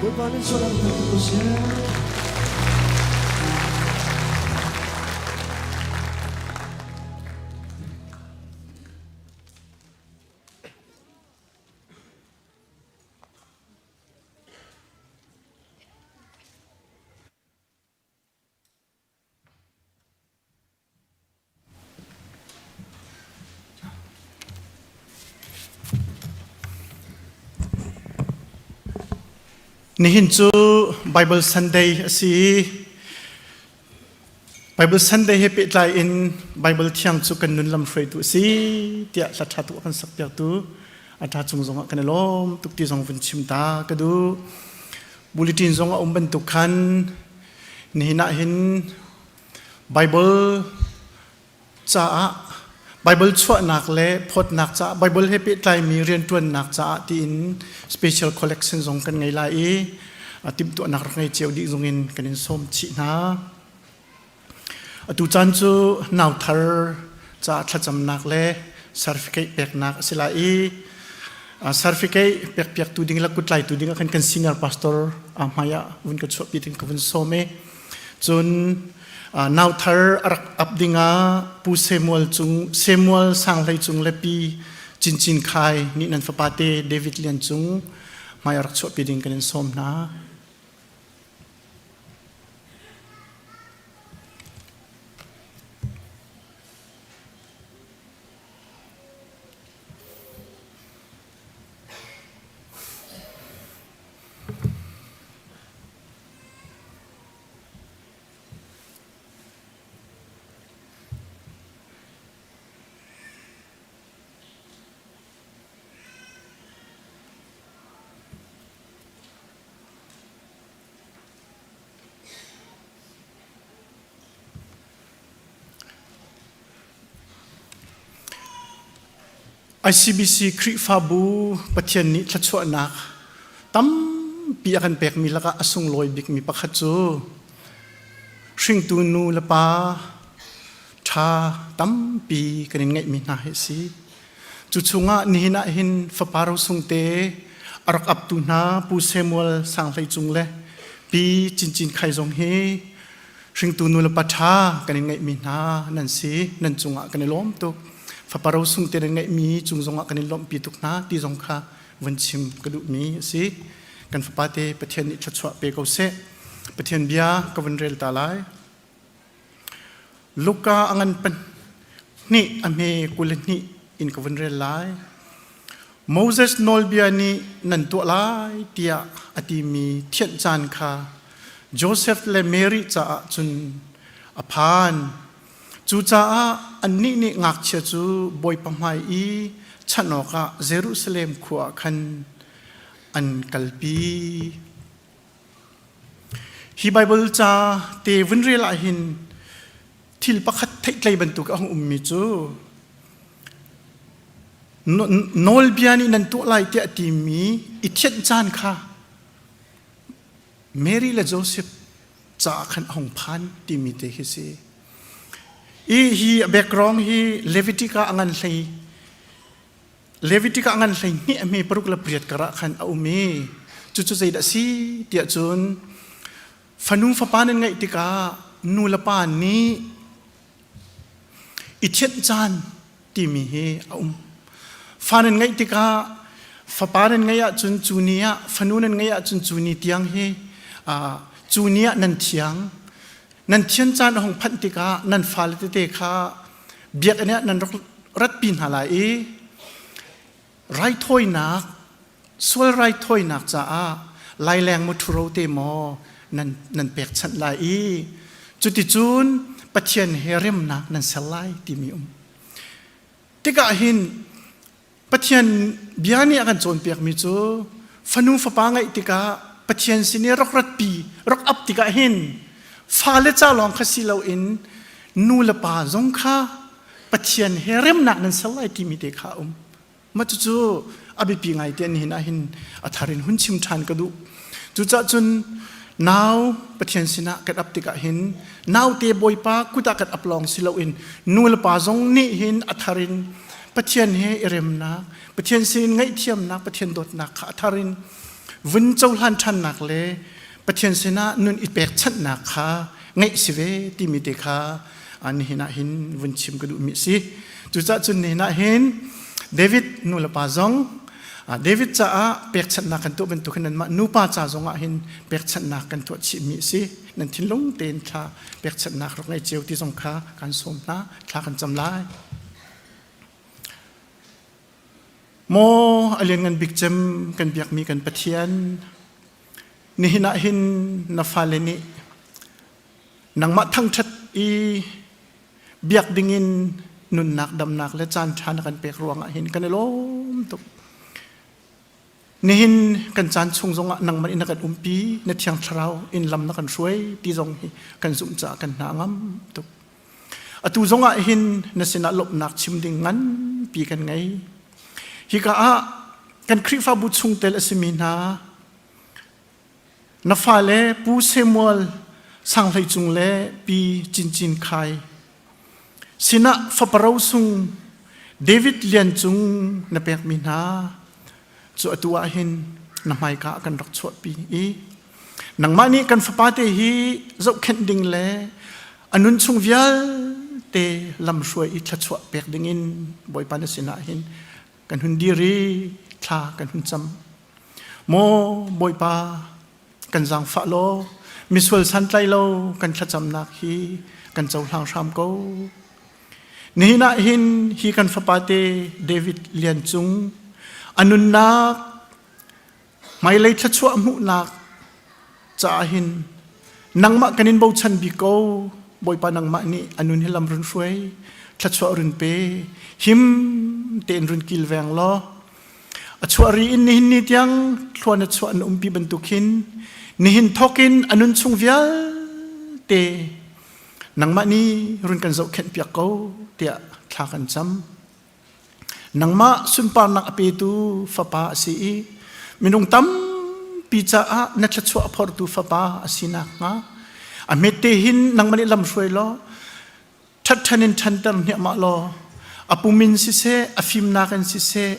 Bawipa nih sual an tuk seh. Nihin cu Bible Sunday a si i Bible Sunday he pehtlai in Bible thiang cu kan nun lam hruaitu a si tiah hla ṭha tuk a kan sakpiaktu a ṭha cung zongah kan i lawm tuk ti zong vun chim ta ka duh. Bulletin zong a um bantuk khan nihin ah hin Bible caah Bible chuahnak le phawtnak caah Bible he pehtlaimi rianṭuannak caah tiin special collection zong kan ngei lai i timhtuahnak rak ngei cio dih zongin kan in sawm chih hna. Atu caan cu nauthar caah thlacamnak le certificate peknak a si lai i certificate pekpiaktu ding le kuttlaitu ding ah khan kan senior pastor a hmai ah vun ka chuahpi ding ka vun sawm i Cun nauthar a rak ap dingah Pu Samuel cung Samuel Sanghlei cung le Pi Cincin Khai nih nan fapate David Lian Cung hmai a rak chuahpi ding kan in sawm hna. ICBC Khrihfabu Pathian nih thluachuahnak tampi a kan pekmi lakah a sunglawi bikmi pakhat cu hringtu nu le pa ṭha tampi kan in ngeihmi hna hi a si. Cu chungah nihin ah hin fapa rosung te a rak aptu hna Pu Samuel Sanghlei Cung le Pi Cincin Khai zong hi hringtu nu le pa ṭha kan in ngeihmi hna nan si. Nan cungah kan i lawm tuk. Fapa rosung te nan ngeihmi cung zongah kan in lawmhpi tuk hna ti zong kha vun chim ka duhmi a si. Kan fapa te Pathian nih thluachuah pe ko seh. Pathian bia ka vun rel ta lai. Luka a ngan pan hnih a hme 22 in ka vun rel lai. Moses nawlbia nih nan tuah lai tiah a timi thianh caan kha Joseph le Mary caah cun a phan. Cucaah annih nih ngakchia cu Bawipa hmai i chanh awkah Jerusalem khua ah khan an kalpi. Hi Baibal ca te vun rel ah hin thil pakhat theihtlei bantuk a hung ummi cu nawlbia nih nan tuah lai tiah timi i thianh caan kha Mary le Joseph caah khan a hung phan timi te khi si. I hi background hi Leviticus a ngan hlei Leviticus a ngan hlei hnih a hme paruk le pariat karah khan a um i cucu zeidah si tiah cun fanu fapa nan ngeih tikah nu le pa nih i thianh caan timi hi a um. Fa nan ngeih tikah fapa nan ngeih ahcun cu ni ah fanu nan ngeih ahcun cu ni tiang hi cu ni ah nan thiang. Nan thian caan a hung phanh tikah nan fale tete kha biakinn ah nan rak ratpi hna lai i raithawinak sual raithawinak caah laileng maw ṭhuro te maw nan, nan pekchanh lai i cuticun Pathian he remnak nan ser lai timi um. Tikah hin Pathian bia nih a kan cawnpiakmi cu fanu fapa ngeih tikah Pathian sin i rak ratpi rak ap tikah hin fale ca lawng kha si loin nu le pa zong kha Pathian he remnak nan ser lai timi te kha a um. Mah cucu a biapi ngai te nihin ah hin a thar in hun chim ṭhan ka duh. Cucaah cun nau Pathian sinah kan ap tikah hin naute Bawipa kut ah kan ap lawng si loin nu le pa zong nih hin a thar in Pathian he i remnak, Pathian sin ngaihthiamnak, Pathian dawtnak kha a thar in. vun cohlan ṭhannak le Pathian sinah nun i pekchanhnak kha ngeih si ve timi te kha nihin ah hin vun chim ka duhmi a si. Cucaah cun nihin ah hin David nu le pa zong David caah pekchanhnak kan tuah bantuk hin nanmah nupa ca zong ah hin pekchanhnak kan tuah chihmi a si. Nan thinlung tein thla pekchanhnak rak ngei cio ti zong kha kan sawm hna, thla kan cam lai. Maw a lianngan bik cem kan biakmi kan Pathian, nihin ah hin na fale nih nangmah thangṭhat i biak dingin nunnak damnak le caan ṭha na kan pek ruangah hin kan i lawm tuk. Nihin kan caan chung zongah nangmah in na kan umpi, na Thiang Thlarau in lam na kan hruai ti zong hi kan zumh caah kan hna ngam tuk. Atu zongah hin na sinah lawmhnak chim ding nganpi kan ngei. Hika ah kan Khrihfabu chungtel a simi hna na fale Pu Samuel Sanghlei Cung le Pi Cincin Khai sinah fapa rosung David Lian Cung na pekmi hna cu atu ah hin na hmaika ah kan rak chuahpi i nangmah nih kan fapa te hi zohkhenh ding le a nun chung vialte lamhruai i thluachuah pek dingin Bawipa na sinah hin kan hun dir i thla kan hun cam. Maw Bawipa kan zaangfah law misual santlai lo kan thlacamnak hi kan cohlang hram ko. Nihin ah hin hi kan fapa te David Lian Cung a nunnak hmailei thluachuah hmuhnak caah hin nangmah kan in bochan bik ko Bawipa nangmah nih a nun hi lam run hruai thluachuah run pe him tein run kilveng law a chuah ri in nihin ni tiang thluan a chuah na umpi bantuk hin nihin thawkin a nun chung vialte nangmah nih run kan zohkhenh piak ko tiah thla kan cam Nangmah sunparnak a petu fapa a si i minung tampi caah na thluachuah a phortu fapa a si nakhnga a hmette hin nangmah nih lamhruai law ṭhatṭhan in ṭhanter hniahmah law a pum in siseh a fimnak in siseh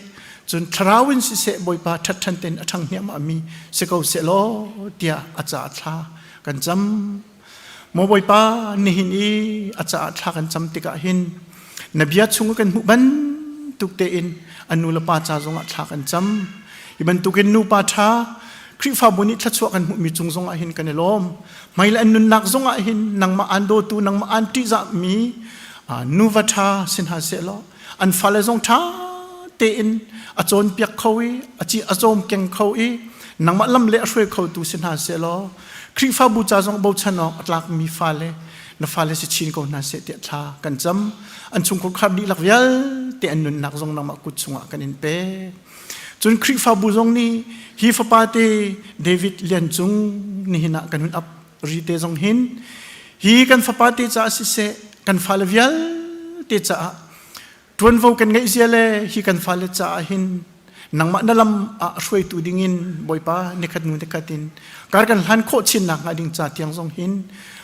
cun thlarau in siseh Bawipa ṭhatṭhan tein a ṭhang hniahmah mi si ko seh law tiah a caah thla kan cam. Maw Bawipa, nihin i a caah thla kan cam tikah hin na bia chung kan hmuh bantuk tein an nu le pa ca zongah thla kan cam. Hi bantukin nupa ṭha Khrihfabu nih thluachuah kan hmuhmi cung zongah hin kan i lawm. Hmailei an nunnak zongah hin nangmah aan dawtu, nangmah aan ṭihzahmi nuva ṭha si hna sehlaw an fale zong ṭha tein a cawnpiak kho i a ci a cawm keng kho i nangmah lam le a hruai khotu si hna sehlaw Khrihfabu ca zong bochan awk a tlakmi fale na fale si chin ko hna seh tiah thla kan cam. An chungkhar khar dihlak vialte an nunnak zong nangmah kut chungah kan in pek. Cun Khrihfabu zong nih hi fapa te David Lian Cung nihin ah kan hun ap ri te zong hin hi kan fapa te caah siseh kan fale vialte caah Ṭuanvo kan ngeih zia le hi kan fale caah hin nangmah na lam ah hruaitu dingin Bawipa nikhat hnu nikhat in kar kan hlan khawh chin nakhnga ding ca tiang zong hin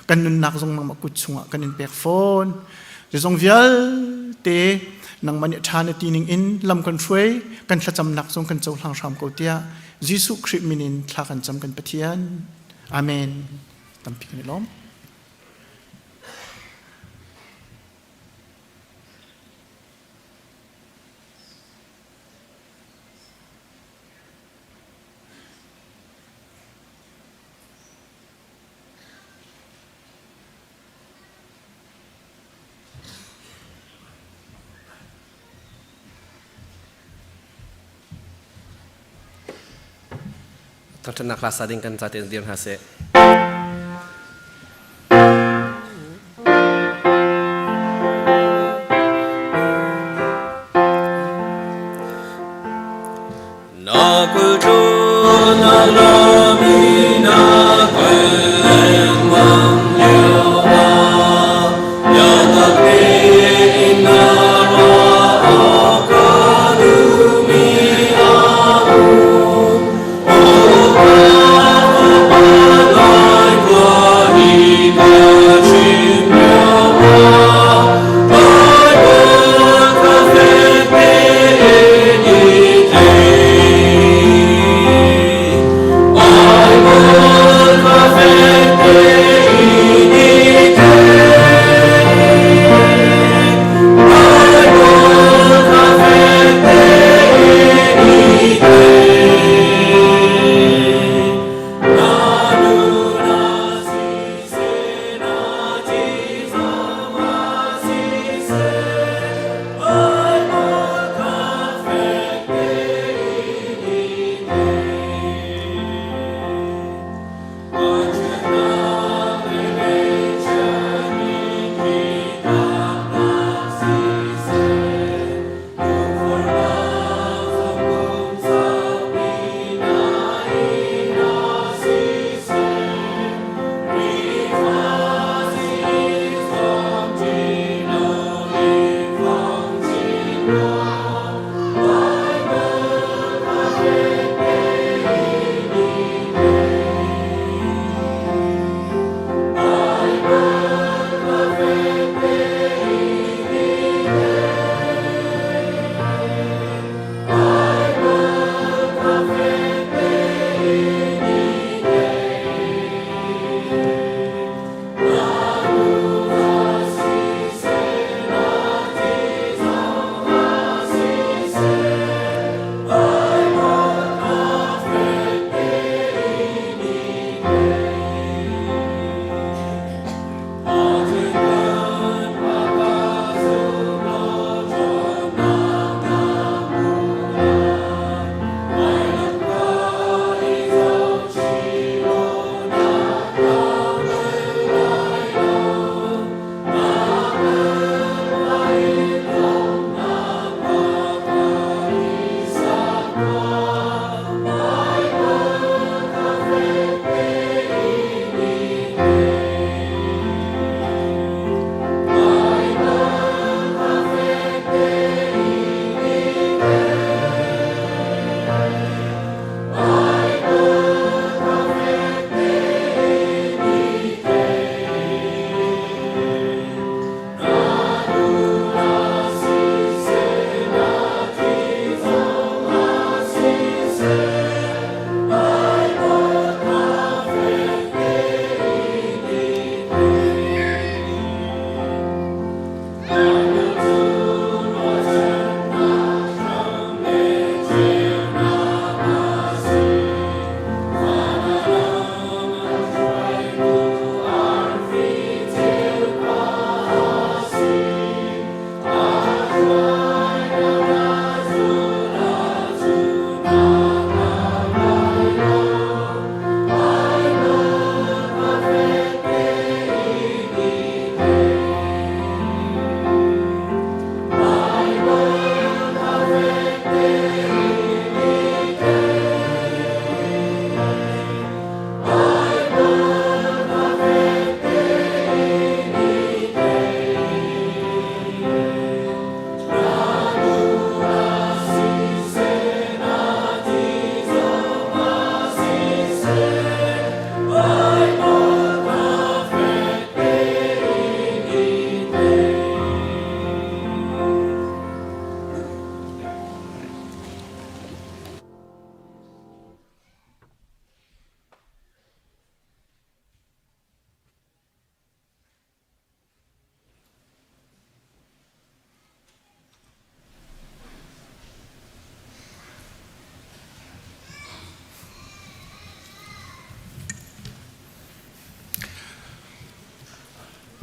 kan nunnak zong nangmah kut chungah kan in pek fawn. Zeizong vialte nangmah nih ṭha na ti ning in lam kan hruai kan thlacamnak zong kan cohlang hram ko tiah Jesuh Khrih min in thla kan cam kan Pathian. Amen. Tampi kan i lawm. Thangṭhatnak hla sa ding kan ca tein dir hna seh. Na kultu na lami na lengmang lio ah ya tak tein na ruah awk ka duhmi a um.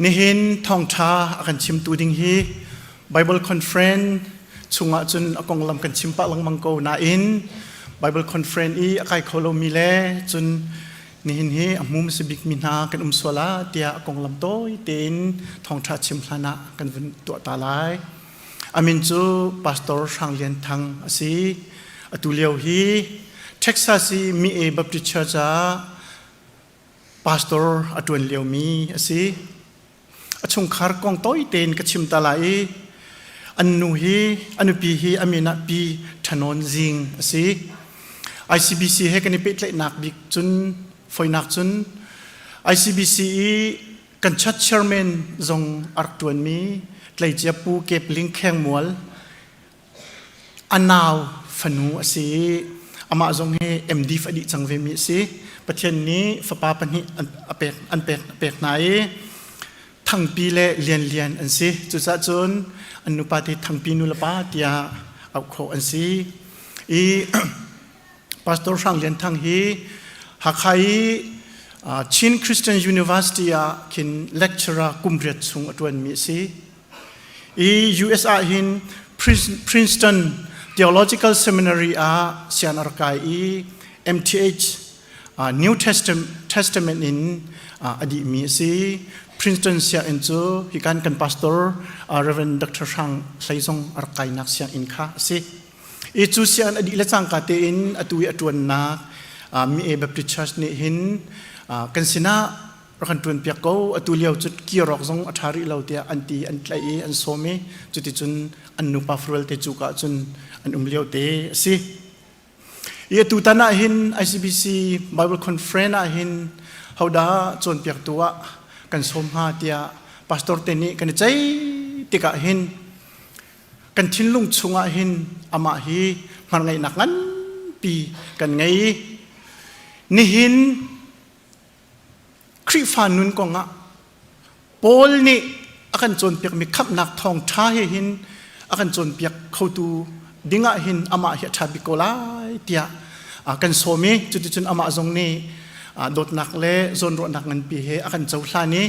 Nihin thawngṭha a kan chimtu ding hi Bible Conference chungah cun a konglam kan chim pah lengmang ko nain Bible Conference i a kai kho lomi le cun nihin hi a hmu hmasa bikmi hna kan um sual ah tiah a konglam tawi tein thawngṭha chim hlan ah kan vun tuah ta lai. A min cu Pastor Hrang Lian Thang a si. Atu lio hi Texas i Mi-e Baptist Church ah pastor a ṭuan liomi a si. A chungkhar kong tawi tein ka chim ta lai i an nu hi a nupi hi a min ah Pi Ṭhanawn Zing a si. ICBC he kan i pehtlaihnak bik cun foinak cun ICBC i kan church chairman zong a rak ṭuanmi tleicia Pu Kep Ling Khengmual A nau fanu a si i amah zong hi MD a dih cang vemi a si. Pathian nih fapa pahnih a pek, an pek, a pek hna i Thangpi le Lianlian an si. Cucaah cun an nupa te Thangpi nu le pa tiah auh khawh an si. I Pastor Hrang Lian Thang hi Hakha i Chin Christian University ah khin lecturer kum riat chung a ṭuanmi a si. I US ah hin Princeton Theological Seminary ah sian a rak kai i MTH New Testament in a dihmi a si. Princeton sianginn cu hikan kan pastor Reverend Dr. Hrang Hlei zong a rak kainak sianginn kha a si. I cu sianginn a dih le cangka tein atu i a ṭuannak Mi-e Baptist Church nih hin kan sinah rak kan ṭuan piak ko atu lio cu kirawk zong a ṭha rih lo tiah an ti an tlaih i an sawm i cuticun an nupa farual te cu ka cun an um lio te a si i atu tan ah hin ICBC Bible Conference ah hin hodah cawnpiaktu ah kan sawm hnga tiah pastor te nih kan i ceih tikah hin kan thinlung chungah hin amah hi hmarngeihnak nganpi kan ngei nihin Khrihfa nun kongah Paul nih a kan cawnpiakmi khamhnak thawngṭha he hin a kan cawnpiak khotu dingah hin amah hi a ṭha bik ko lai tiah kan sawm i cuticun amah zong nih dawtnak le zawnruahnak nganpi he a kan cohlan i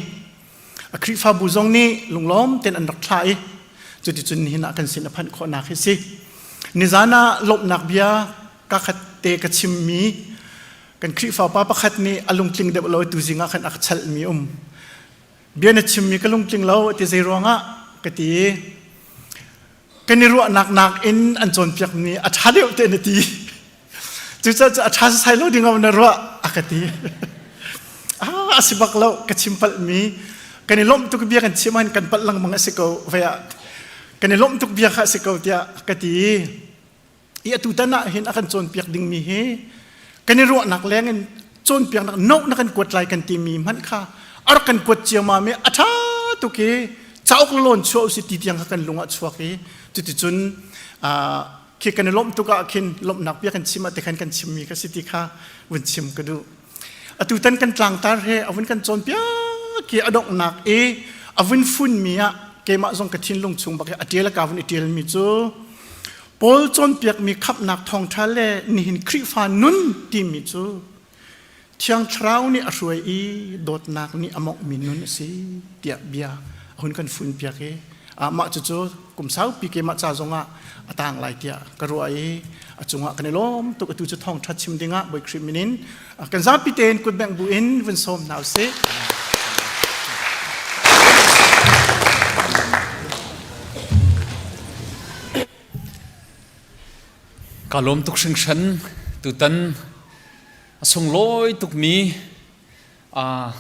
a Khrihfabu zong nih lunglawm tein an rak thlah i cuticun nihin ah kan sin a phanh khawhnak hi si. Nizan ah lawmhnak bia ka khat te ka chimmi kan Khrihfa pa pakhat nih a lungtling deuh lo tu zing ah khan a ka chalhmi um. Bia na chimmi ka lungtling lo ti zei ruangah ka ti. Kan i ruahnak nak in an cawnpiakmi a ṭha deuh te na ti. Cucaah a ṭha sai lo ding na ruah a ka ti. Ah, a si bak lo ka chim palhmi kan i lawmh tuk bia kan chim han kan palh lengmang a si ko vei ah kan i lawmh tuk bia kha a si ko tiah ka ti. I atu tan ah hin a kan cawnpiak dingmi hi kan i ruahnak leng in cawnpiaknak no na kan kuat lai kan timi hmanh kha a rak kan kuat ciammam i a ṭha tuk i cauk lawn chuah usih ti tiang kha kan lung ah chuak i cuticun khi kan i lawmh tuk ah khin lawmhnak bia kan chim ah te khan kan chimmi kha si ti kha vun chim ka duh. Atutan kan tlangtar he a vun kan cawnpiak i a donghnak i a vun funmi ah keimah zong ka thinlung chung bak i a ṭial a ka vun i ṭialmi cu Paul cawnpiakmi khamhnak thawngṭha le nihin Khrihfa nun timi cu Thiang Thlarau nih a hruai i dawtnak nih a mawnghmi nun a si tiah bia a hun kan funpiak i mah cucu kum saupi keimah ca zongah a tang lai tiah ka ruah i a cungah kan i lawm tuk atu cu thawngṭha chim dingah Bawi Khrih min in kan zapi tein kutbengh bu in vun sawm hna usih. Ka lawm tuk hringhran tutan a sunglawi tukmi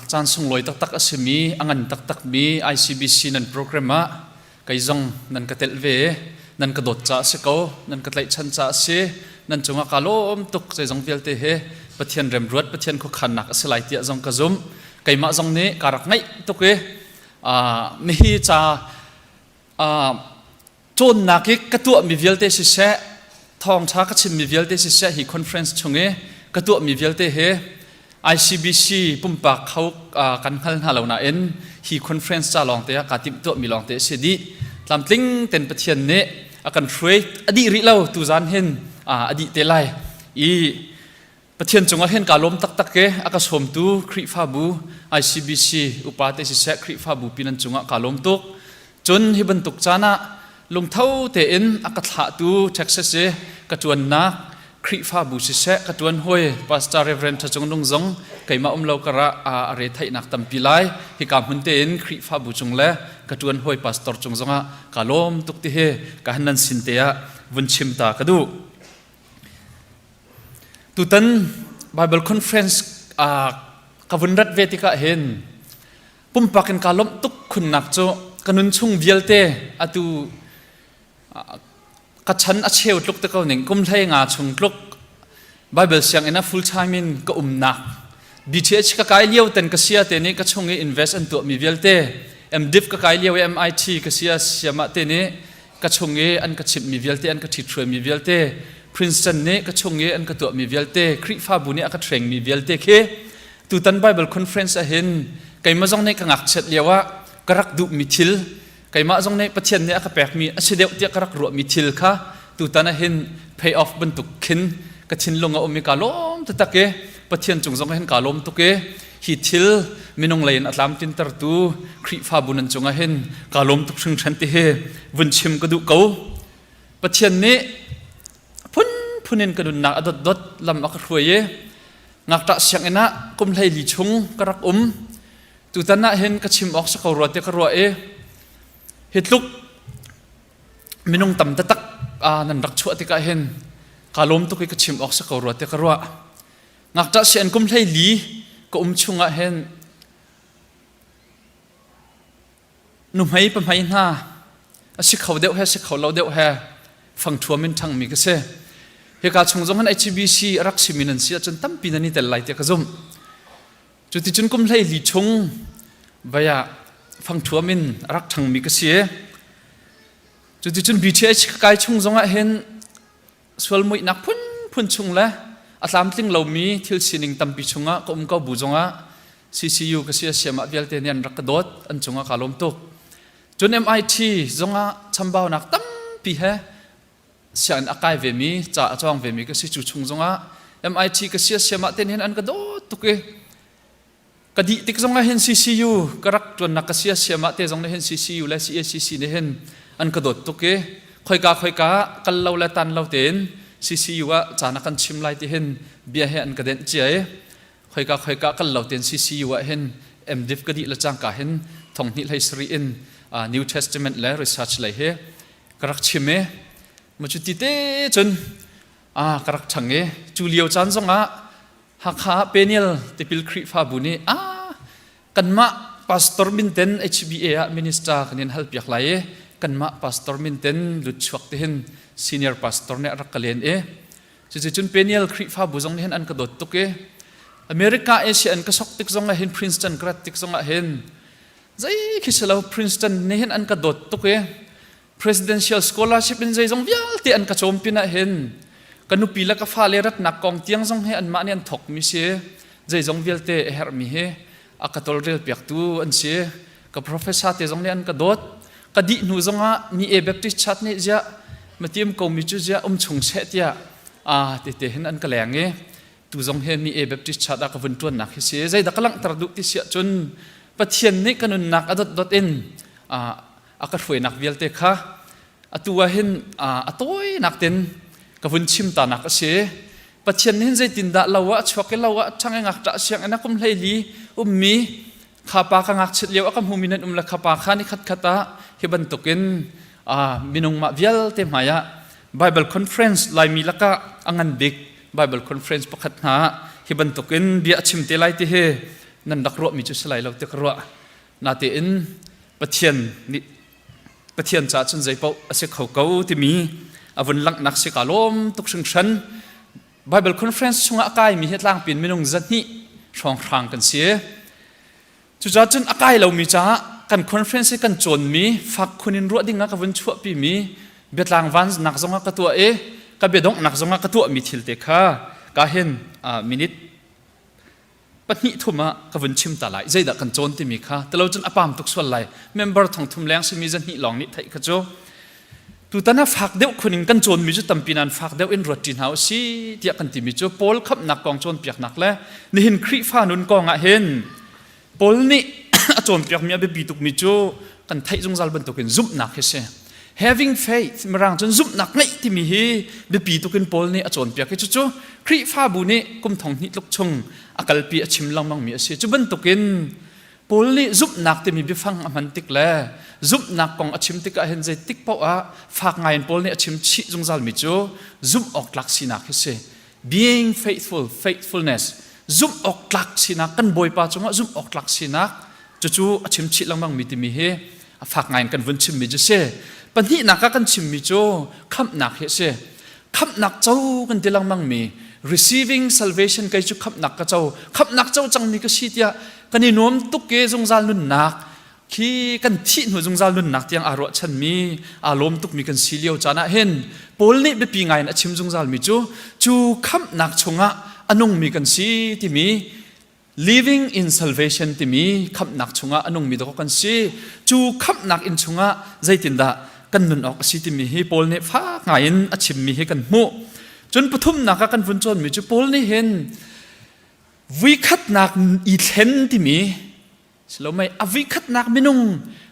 caan sunglawi taktak a simi a ngan taktakmi ICBC nan program ah kei zong nan ka telh ve nan ka dawt caah si ko nan ka tlaihchan caah si nan cungah kaa lawm tuk zeizong vialte he Pathian remruat Pathian khuakhannak a si lai tiah zong ka zumh keimah zong nih kaa rak ngaih tuk i mihi ca cawnnak i ka tuahmi vialte siseh thawngṭha ka chimmi vialte siseh hi conference chung i ka tuahmi vialte hi ICBC pumpak kho kan hngal hna lo nain hi conference ca lawngte ah kaa timh tuahmi lawngte a si dih tlamtling ten Pathian nih a kan hruai a dih rih lo tuzan hin a dih te lai i. Pathian cungah hin kaa lawm taktak ke a ka sawmtu Khrihfabu ICBC upa te siseh Khrihfabu pi nan cungah kaa lawm tuk. Cun hi bantuk caan ah lungtho tein a ka thlahtu Texas i ka ṭuannak Khrihfabu siseh ka ṭuan hawi Pastor Reverend Tha Cung Nung zong keimah um lo karah a re theihnak tampi lai. Hika hmun tein Khrihfabu cung le ka ṭuan hawi pastor cung zongah kaa lawm tuk ti hi ka han nan sin te ah vun chim ta ka duh. Tutan Bible Conference ka vun rat ve tikah hin pumpak in kaa lawmh tuk khunnak cu ka nun chung vialte atu ka chan a cheu tluk te ko ning kum hlei nga chung tluk Bible sianginn ah full time in ka umnak BTH ka kai lio ten ka sia te nih ka chung i invest an tuahmi vialte MDiv ka kai lio i MIT ka sia siamah te nih ka chung i an ka chimhmi vialte an ka ṭhithruaimi vialte Princeton nih ka chung i an ka tuahmi vialte Khrihfabu nih a ka ṭhrengmi vialte khi tutan Bible conference ahhin keimah zong nih ka ngakchiat lio ah ka rak duhmi thil keimah zong nih Pathian nih a ka pekmi a si deuh tiah ka rak ruahmi thil kha tutan ahhin pay off bantuk khin ka thinlung a um i kaa lawm taktak i Pathian cung zong hin kaa lawm tuk i hi thil minung lei in a tlamtlintertu Khrihfabu nan cungah hin kaa lawm tuk hringhran ti hi vun chim ka duh ko. Pathian nih phunphun in ka nunnak a dotdot lam a ka hruai i ngakṭah sianginn ah kum 14 chung ka rak um. Tutan ah hin ka chim awk si ko rua ti ka ruah i hi tluk minung tam taktak nan rak chuah tikah hin kaa lawm tuk i ka chim awk si ko rua ti ka ruah. Ngakṭah sian kum 14 ka um chungah hin nuhmei pahmei hna a si kho deuh he si kho lo deuh he fangṭhuam in ṭhangmi ka si. Hika chung zong hin HBC a rak simi nan si ahcun tampi nan i tel lai tiah ka zumh. Cuticun kum 14 chung vai ah fangṭhuam in a rak ṭhangmi ka si. Cuticun BTH ka kai chung zongah hin sual muihnak phunphun chung le a tlamtling lomi thil sining tampi chungah ka um ko bu zongah CCU ka si a siamah vialte nih an rak ka dawt an cungah kaa lawm tuk. Cun MIT zongah chambaunak tampi he sianginn a kai vemi ca a cawng vemi ka si cu chung zongah MIT ka si a siamah ten hin an ka dawt tuk i Ka dih tik zong ah hin CCU ka rak ṭuannak ka sia siam ah te zong nih hin CCU le CACC nih hin an ka dawt tuk i khoika khoika kal lo le tan lo tein CCU ah caan a kan chim lai ti hin bia he an ka denh cia i khoika khoika kal lo tein CCU ah hin MDiv ka dih le cangka hin thong hnih hlei sarih in New Testament le research lei hi ka rak chim i mu cu ti te cun ka rak ṭhang i cu lio caan zong ah Hakha Peniel tipil Khrihfabu nih ah kanmah pastor minten HBA ah minister kan in halpiak lai i kanmah pastor minten lutchuak te hin senior pastor nih a rak ka len i cuticun Peniel Khrihfabu zong nih hin an ka dawt tuk i America Asia an ka sok tik zong ah hin Princeton ka rat tik zong ah hin zei khi si lo Princeton nih hin an ka dawt tuk i Presidential scholarship in zeizong vialte an ka cawm pinah hin ka nupi le ka fale ratnak kong tiang zong hi anmah nih an thawkmi si zeizong vialte a herhmi hi a ka tawlrel piaktu an si ka professor te zong nih an ka dawt ka dih hnu zongah mi e Baptist Church nih ziah matiam komi cu ziah um chung seh tiah a te te hin an ka leng i tu zong hi mi e Baptist Church ah ka vun ṭuannak hi si zeidah ka langhter duh ti siah cun Pathian nih ka nunnak a dotdot in a ka hruainak vialte kha atu ah hin a tawinak ten ka vun chim ta nak a si Pathian nih hin zeitindah lo ah chuak i lo ah ṭhang i ngakṭah sianginn ah kum 14 ummi kha pa ka ngakchiat lio a ka hmumi nan um le kha pa kha ni khat khat ah hi bantukin minung mah vialte hmai ah Bible conference Laimi lakah a ngan bik Bible conference pakhat hna hi bantukin bia a chim te lai ti hi nan rak ruahmi cu si lai lo ti ka ruah natein Pathian nih Pathian caah cun zeipaoh a si kho ko timi a vun langhnak si ka lawm tuk hringhran. Bible conference chungah a kaimi hi tlangpi in minung 200 hrawnghrang kan si. Cucaah cun a kai lomi caah kan conference hi kan cawnmi fak khun in ruah ding ah ka vun chuahpimi biatlang vannak zongah ka tuah i ka biadonghnak zongah ka tuahmi thil te kha ka hin minute pahnih thum ah ka vun chim ta lai zeidah kan cawn timi kha tilo cun a pam tuk sual lai member thong thum leng simi 200 lawng nih theih kha cu. Tutan ah fak deuh khun in kan cawnmi cu tampi nain fak deuh in ruat ṭi hna u si tiah kan timi cu Paul khamhnak kong cawnpiaknak le nihin Khrihfa nun kong ah hin Paul nih a cawnpiakmi a biapi tukmi cu kan theih zungzal bantukin zumhnak hi si. Having faith mirang cun zumhnak ngeih timi hi biapi tukin Paul nih a cawnpiak i cucu Khrihfabu nih kum thong hnih tluk chung a kalpi a chim lengmangmi a si. Cu bantukin Paul nih zumhnak timi biafang a hman tik le zumhnak kong a chim tikah hin zeitik paoh ah fak ngaiin Paul nih a chim chih zungzalmi cu zumh awk tlak sinak hi si. Being faithful, faithfulness, zumh awk tlak sinak kan Bawipa cungah zumh awk tlak sinak cucu a chim chih lengmangmi timi hi a fak ngaiin kan vun chimmi cu si. Pahnihnak ah kan chimmi cu khamhnak hi a si. Khamhnak co kan ti lengmangmi receiving salvation kei cu khamhnak ka co khamhnak co cangmi ka si tiah kan i nuam tuk i zungzal nunnak khi kan thih hnu zungzal nunnak tiang aa ruahchanmi aa lawm tukmi kan si lio caan ah hin Paul nih biapi ngai in a chim zungzalmi cu cu khamhnak chungah a nungmi kan si timi living in salvation timi khamhnak chungah a nungmi dawk kan si cu khamhnak inn chungah zeitindah kan nun awk a si timi hi Paul nih fak ngai in a chimmi hi kan hmuh cun pathumnak ah kan vun cawnmi cu Paul nih hin Vuikhatnak i thlen timi silomei a vuikhatnak minung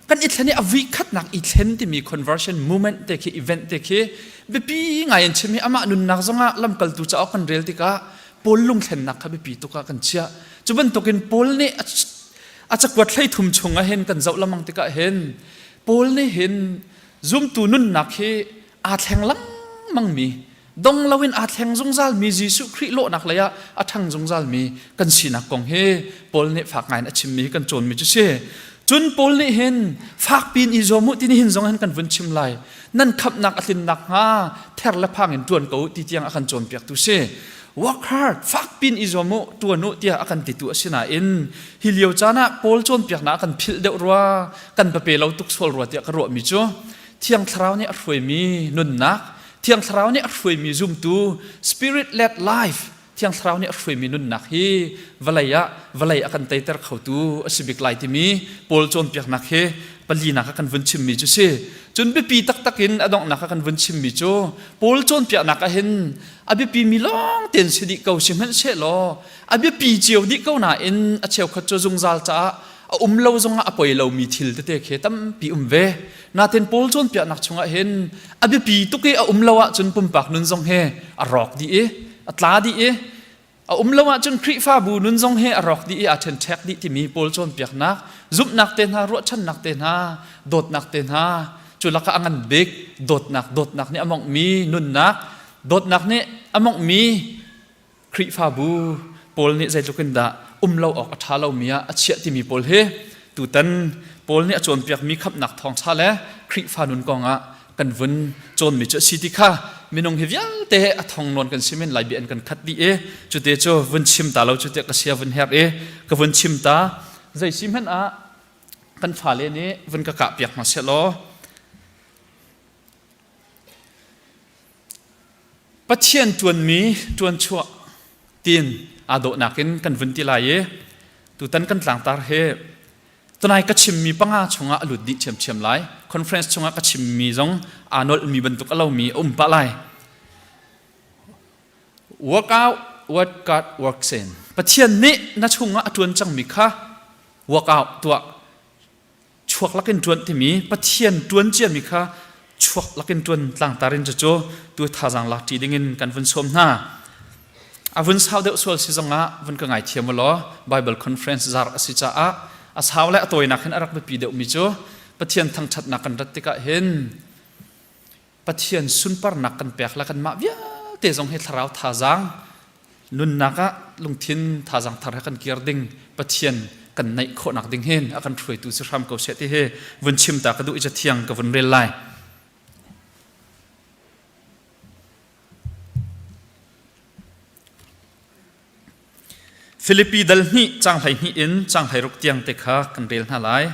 kan i thlen i a vuikhatnak i thlen timi conversion movement te khi event te khi biapi ngai in chim hi amah nunnak zongah lamkaltu cauk kan rel tikah Paul lungthlennak kha biapi tuk ah kan chiah. Cu bantukin Paul nih a cakuat hleithum chung ah hin kan zoh lengmang tikah hin Paul nih hin zumtu nunnak hi aa thleng lengmangmi dong loin aa thleng zungzalmi Jesuh Khrih lawhnak lei ah a ṭhang zungzalmi kan sinak kong hi Paul nih fak ngaiin a chimmi hi kan cawnmi cu si. Cun Paul nih hin fakpi in i zuam u ti ni hin zong hin kan vun chim lai. Nan khamhnak a tlinnak hnga ther le phang in ṭuan ko u ti tiang a kan cawnpiaktu si. Work hard, fakpi in i zuam u, ṭuan u tiah a kan titu a si nain hi lio caan ah Paul cawnpiaknak a kan philh deuh rua, kan pape lo tuk sual rua tiah ka ruahmi cu Thiang Thlarau nih a hruaimi nunnak Thiang Thlarau nih a hruaimi zumtu spirit led life Thiang Thlarau nih a hruaimi nunnak hi vawlei ah vawlei a kan teiter khotu a si bik lai timi Paul cawnpiaknak hi palinak ah kan vun chimmi cu si. Cun biapi taktak in a donghnak ah kan vun chimmi cu Paul cawnpiaknak ah hin a biapi mi lawng tein si dih ko sihmanhsehlaw a biapi cio dih ko nain a cheukhat cu zungzal caah a um lo zongah a poi lomi thil tete khi tampi um ve. Natin Paul cawnpiaknak chungah hin a biapi tuk i a um lo ahcun pumpak nun zong he a rawk dih i a tla dih i a um lo ahcun Khrihfabu nun zong he a rawk dih i aa ṭhenṭhek dih timi Paul cawnpiaknak zumhnak te hna ruahchannak te hna dawtnak te hna cu lakah a ngan bik dawtnak dawtnak nih a monghmi nunnak dawtnak nih a monghmi Khrihfabu pawl nih zeitluk in dah um lo awk a ṭha lomi ah a chiah timi pawl hi tutan Paul nih a cawnpiakmi khamhnak thawngṭha le Khrihfa nun kongah kan vun cawnmi cu a si ti kha minung hi vialte a thong nawn kan si men lai bia in kan khat dih i cute cu vun chim ta lo cu tiah ka sia vun herh i ka vun chim ta zei si hmanh ah kan fale nih vun ka kah piak hna seh law Pathian ṭuanmi ṭuanchuah tiin aa dawhnak in kan vun ti lai i tutan kan tlangtar hi tunai ka chimmi panga chungah a lut dih ṭhiamṭhiam lai. Conference chungah ka chimmi zong aa nolhmi bantuk a lomi a um pah lai. Work out what God works in. Pathian nih na chungah a ṭuan cangmi kha work out tuah. Chuak lakin ṭuan timi Pathian ṭuan ciami kha chuak lakin ṭuan tlangtar in cucu tu thazaang lak ṭi dingin kan vun sawm hna. A vun sau deuh sual si zongah vun ka ngaithiam u law Bible conference zar a si caah a sau le a tawinak hin a rak biapi deuhmi cu Pathian thangṭhatnak kan rat tikah hin Pathian sunparnak kan pek le kanmah vialte zong hi thlarau thazaang nunnak ah lungthin thazaang thar he kan kir ding Pathian kan naih khawhnak ding hin a kan hruaitu si hram ko seh ti hi vun chim ta ka duh i cathiang ka vun rel lai. Filipi dal hnih cang 12 in cang 16 tiang te kha kan rel hna lai.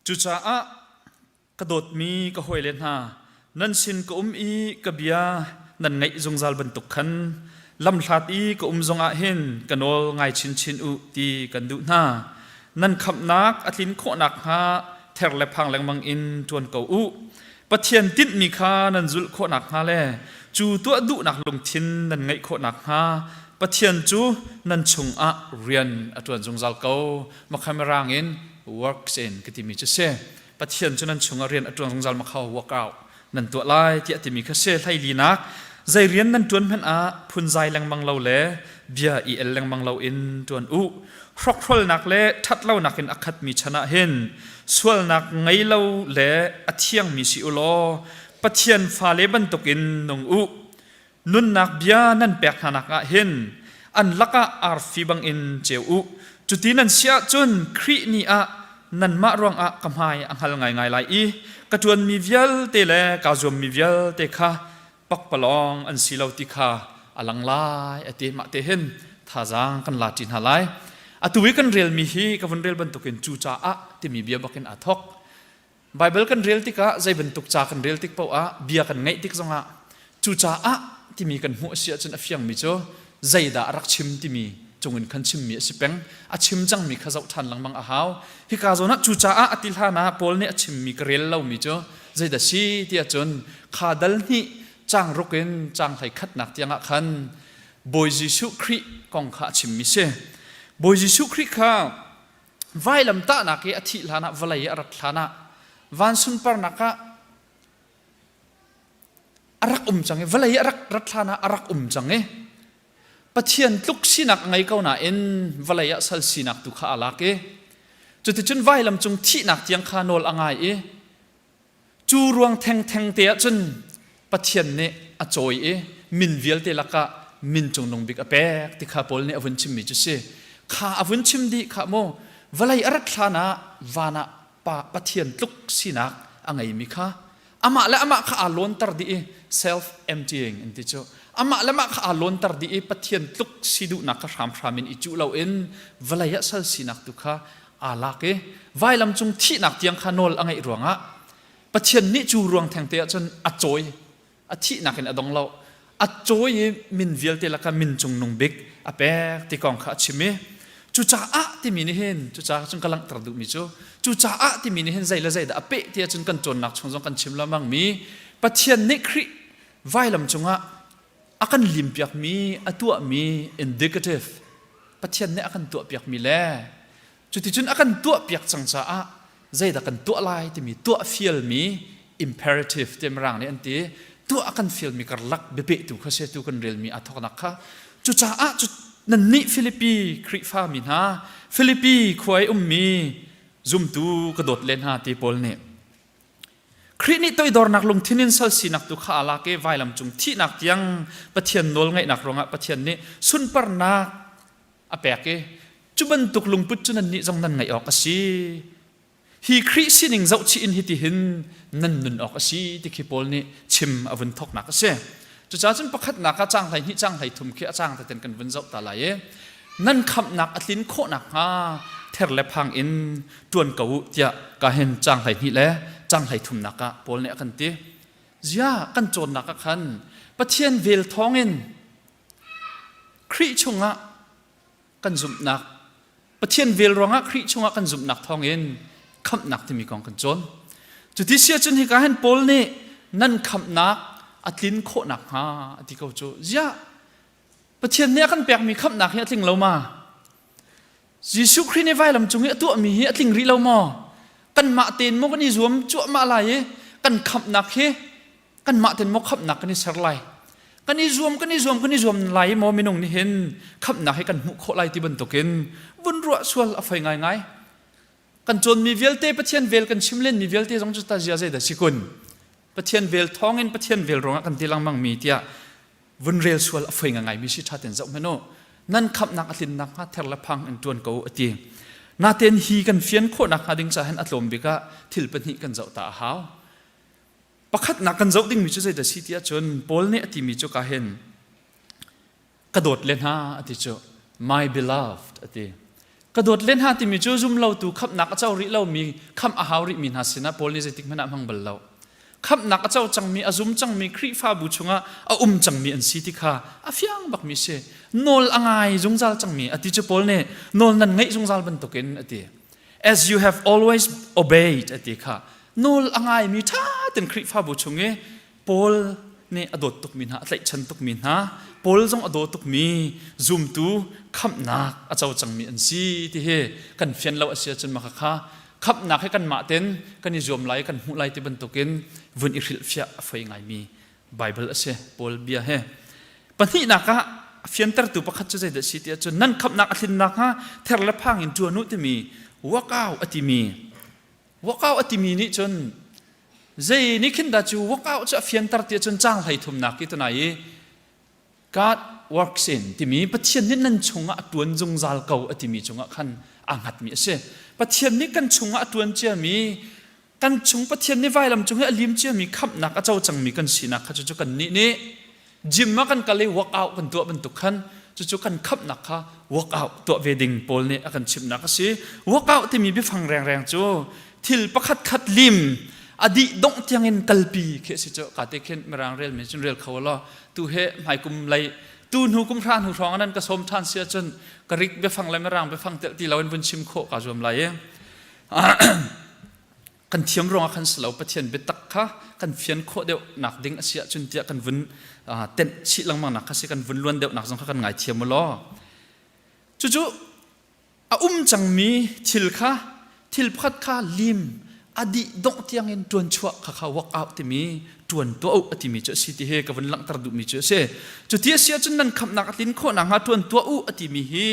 Cucaah ka dawtmi ka hawile hna, Nan sin ka um i ka bia nan ngaih zungzal bantuk khan lamhlat i ka um zongah hin ka nawl ngai chinchin u ti kan duh hna. Nan khamhnak a tlin khawh nakhnga ther le phang lengmang in ṭuan ko u. Pathian tinhmi kha nan zulh khawh nakhnga le cu tuah duhnak lungthin nan ngeih khawh nakhnga Pathian cu nan chungah rian a ṭuan zungzal ko. Makhamirang in works in ka timi cu si. Pathian cu nan chungah rian a ṭuan zungzal makhau work out nan tuah lai tiah timi kha si. Hleilinak zei rian nan ṭuan hmanh ah phunzai lengmang lo le bia i el lengmang loin ṭuan u. Hrokhrolnak le ṭhatlonak in a khatmi chan ah hin sualnak ngei lo le a thiangmi si u law Pathian fale bantukin nung u. Nunnak bia nan pek hnanak ah hin an lakah arfi bangin ceu u. Cuti nan si ahcun Khrih ni ah nanmah ruangah ka hmai a hngal ngaingai lai i ka ṭuanmi vialte le kaa zuammi vialte kha pakpalawng an si lo ti kha a lang lai a ti. Mah te hin thazaang kan la ṭi hna lai. Atu i kan relmi hi ka vun rel bantukin cucaah timi bia bakin aa thawk. Baibal kan rel tikah zei bantuk ca kan rel tik paoh ah bia kan ngaih tik zongah cucaah timi kan hmuh a si ahcun a fiangmi cu zeidah a rak chim timi cungin khan chimmi a si peng. A chim cangmi kha zoh ṭhan lengmang a hau. Hika zawn ah cucaah a ti hlan ah Paul nih a chimmi ka rel lomi cu zeidah si ti ahcun kha dal hnih caang ruk in caang hlei khatnak tiangah khan Bawi Jesuh Khrih kong kha a chimmi si. Bawi Jesuh Khrih kha vailamtahnak i a thih hlanah vawlei i a rat hlanah van sunparnak ah a rak um cang i vawlei i a rak rat hlanah a rak um cang i Pathian tluk sinak a ngei ko nain vawlei ah sal sinak tu kha aa lak i cuticun vailam cung thihnak tiang kha nawl a ngai i Cu ruang thengtheng te ahcun Pathian nih a cawi i min vialte lakah min cungnung bik a pek ti kha Paul nih a vun chimmi cu si. Kha a vun chim dih kha mu vawlei a rat hlan ah van ah pa Pathian tluk sinak a ngeimi kha amah le amah kha aa lawnter dih i self emptying an ti cu amah le mah kha aa lawnter dih i Pathian tluk si duhnak kha hramhram in i cuh loin vawlei ah sal sinak tu kha aa lak i vailam cung thihnak tiang kha nawl a ngeih ruangah Pathian nih cu ruang thengte ah cun a cawi a thihnak in a dong lo a cawi i min vialte lakah min cungnung bik a pek ti kong kha a chim i cucaah timi nih hin cucaah cun ka langhter duhmi cu cucaah timi nih hin zei le zei dah a peh ti ahcun kan cawnnak chung zong kan chim lengmang mi Pathian nih Khrih vailam cungah a kan limpiakmi a tuahmi indicative Pathian nih a kan tuahpiakmi le cuticun a kan tuahpiak cang caah zeidah kan tuah lai timi tuah fialmi imperative ti mirang nih an ti tuah a kan fialmi karlak biapehtu kha se tu kan relmi aa thawknak kha cucaah cu nannih Filipi Khrihfa mi hna Filipi khua i ummi zumtu ka dawt le hna ti Paul nih Khrih nih toidornak lungthin in sal sinak tu kha aa lak i vailam cung thihnak tiang Pathian nawl ngaihnak ruangah Pathian nih sunparnak a pek i cu bantuk lungput cu nannih zong nan ngeih awk a si. Hi Khrih sining zohchih in hitihin nan nun awk a si ti khi Paul nih chim a vun thawknak a si. Cucaah cun pakhatnak ah caang 12 caang 13 khi a caang teten kan vun zoh ta lai i nan khamhnak a tlin khawh nakhnga ther le phang in ṭuan ko u tiah ka hin caang 12 le caang 13 nak ah Paul nih a kan ti. Zia kan cawnnak ah khan Pathian vel thawngin Khrih chungah kan zumhnak Pathian vel ruangah Khrih chungah kan zumhnak thawngin khamhnak timi kong kan cawn. Cuti si ahcun hika hin Paul nih nan khamhnak a tlin khawh nakhnga a ti ko cu. Ziah Pathian nih a kan pekmi khamhnak hi a tling lo ma? Jesuh Khrih nih vailam cung i a tuahmi hi a tling rih lo maw? Kanmah tein maw kan i zuam cuahmah lai i kan khamhnak hi kanmah ten maw khamhnak kan i ser lai kan i zuam kan i zuam kan i zuam lai maw minung nih hin khamhnak hi kan hmuh khawh lai ti bantukin vun ruah sual a foi ngaingai kan cawnmi vialte Pathian vel kan chim lenmi vialte zong cu ta zia zeidah si kun Pathian vel thawngin Pathian vel ruangah kan ti lengmang mi tiah vun rel sual a foi ngai mi si ṭha ten zoh hmanh u nan khamhnak a tlin nakhnga ther le phang in ṭuan ko a ti natein hi kan fian khawh nakhnga ding ca hin a tlawm bik ah thil pahnih kan zoh ta a hau Pakhatnak kan zoh dingmi cu zeidah si ti ahcun Paul nih a timi cu ka hin ka dawt le hna a ti cu my beloved a ti. Ka dawt le hna timi cu zumlotu khamhnak a co rih lomi khamh a hau rihmi hna sinah Paul nih zeitik hmanh ah hmang bal lo. Khamhnak a co cangmi, a zum cangmi Khrihfabu chungah a um cangmi an si ti kha a fiang bakmi si. Nawl a ngai zungzal cangmi a ti cu Paul nih nawl nan ngaih zungzal bantukin a ti. As you have always obeyed a ti kha nawl a ngaimi ṭha tein Khrihfabu chung i Paul nih a dawt tukmi hna, a tlaihchan tukmi hna, Paul zong a daw tukmi zumtu khamhnak a co cangmi an si ti hi kan fian lo a si ahcun mah kha khamhnak hi kanmah ten kan i zuam lai kan hmuh lai ti bantukin vun i hrilhfiah a foi ngaimi Bible a si Paul bia he. Pahnihnak ah a fiantertu pakhat cu zeidah si ti ahcun nan khamhnak a tlin nakhnga ther le phang in ṭuan u timi workout a timi Workout a timi nih cun zei nih khin dah cu workout cu a fianter ti ahcun caang hlei thumnak i tunai i God works in timi Pathian nih nan chungah a tuan zungzal ko a timi cungah khan aa hngatmi a si. Pathian nih kan chungah a tuan ciami kan chung Pathian nih vailam cung i a lim ciami khamhnak a co cangmi kan sinak kha cucu kannih nih Gym ah kan kal i workout kan tuah bantuk khan cucu kan khamhnak kha workout tuah ve ding Paul nih a kan chimhnak a si. Workout timi biafang rengreng cu thil pakhat khat lim a dih dongh tiangin kalpi khi a si cu ka te khin mirang rel mi cun rel kho law tu he hmaikum lei tu hnu kum hra hnu hrawng nan ka sawm ṭhan si ahcun ka rik biafang le mirang biafang telh ti loin vun chim khawh ka zuam lai i Kan thiam ruangah khan si lo Pathian biatak kha kan fian khawh deuh nak ding a si ahcun tiah kan vun tenh chih lengmang nak kha si kan vun luan deuh nak zong kha kan ngaithiam u law cucu a um cangmi thil kha thil pakhat kha lim a dih dongh tiangin ṭuan chuah kha kha work out timi ṭuan tuah u a timi cu a si ti hi ka vun langhter duhmi cu a si. Cu ti a si ahcun nan khamhnak a tlin khawh nakhnga ṭuan tuah u a timi hi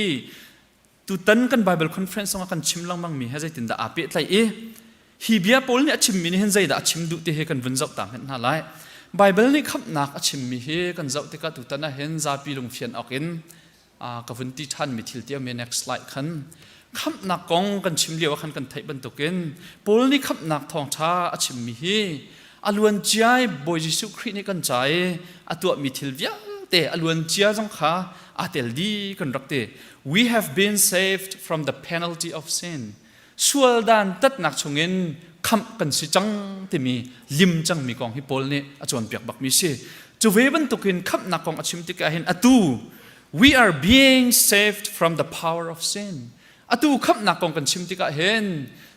Tutan kan Bible conference zongah kan chim lengmangmi he zeitindah aa pehtlaih i hi bia Paul nih a chimmi nih hin zeidah a chim duh ti hi kan vun zoh ta hmenh hna lai. Bible nih khamhnak a chimmi hi kan zoh tikah tutan ah hin zapi lungfian awk in ka vun ti ṭhanmi thil ti a next slide khan khamhnak kong kan chim lio ah khan kan theih bantukin Paul nih khamhnak thawngṭha a chimmi hi a luan ciai Bawi Jesuh Khrih nih kan ca i a tuahmi thil vialte a luan cia zong kha aa tel dih kan rak ti. We have been saved from the penalty of sin. Sual dan tatnak chungin khamh kan si cang timi lim cangmi kong hi Paul nih a cawnpiak bakmi si. Cu ve bantukin khamhnak kong a chim tikah hin atu we are being saved from the power of sin. Atu khamhnak kong kan chim tikah hin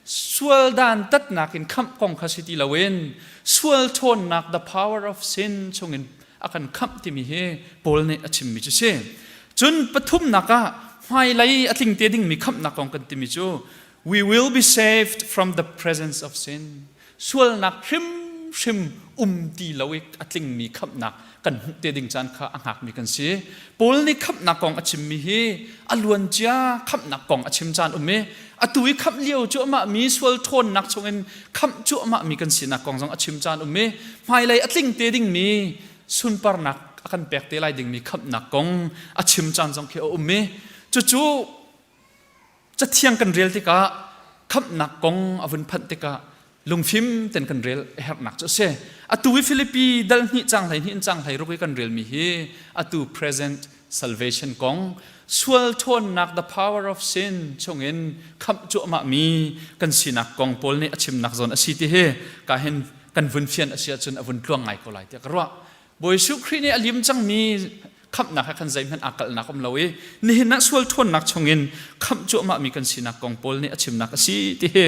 sual dan tatnak in khamh kong kha si ti loin sual ṭhawnnak the power of sin chungin a kan khamh timi hi Paul nih a chimmi cu si. Cun pathumnak ah hmailei a tling te dingmi khamhnak kong kan timi cu we will be saved from the presence of sin. Sualnak hrimhrim um ti lo i a tlingmi khamhnak kan hmuh te ding caan kha a hngakmi kan si. Paul nih khamhnak kong a chimmi hi a luancia khamhnak kong a chim caan um i atu i khamh lio cuahmah mi sual ṭhawnnak chungin khamh cuahmah mi kan sinak kong zong a chim caan um i hmailei a tling te dingmi sunparnak a kan pek te lai dingmi khamhnak kong a chim caan zong khi a um i cucu Cathiang kan rel tikah khamhnak kong a vun phanh tikah lungfim ten kan rel a herhnak cu a si. Atu i Filipi dal hnih cang hlei hnih in cang hlei ruk i kan relmi hi atu present salvation kong sual ṭhawnnak the power of sin chungin khamh cuahmah mi kan sinak kong Paul nih a chimnak zawn a si ti hi ka hin kan vun fian a si ahcun a vun tluang ngai ko lai tiah ka ruah. Bawi Jesuh Khrih nih a lim cangmi khamhnak he khan zeihmanh aa kalhnak um lo i nihin ah sual ṭhawnnak chungin khamh cuahmah mi kan sinak kong Paul nih a chimnak a si ti hi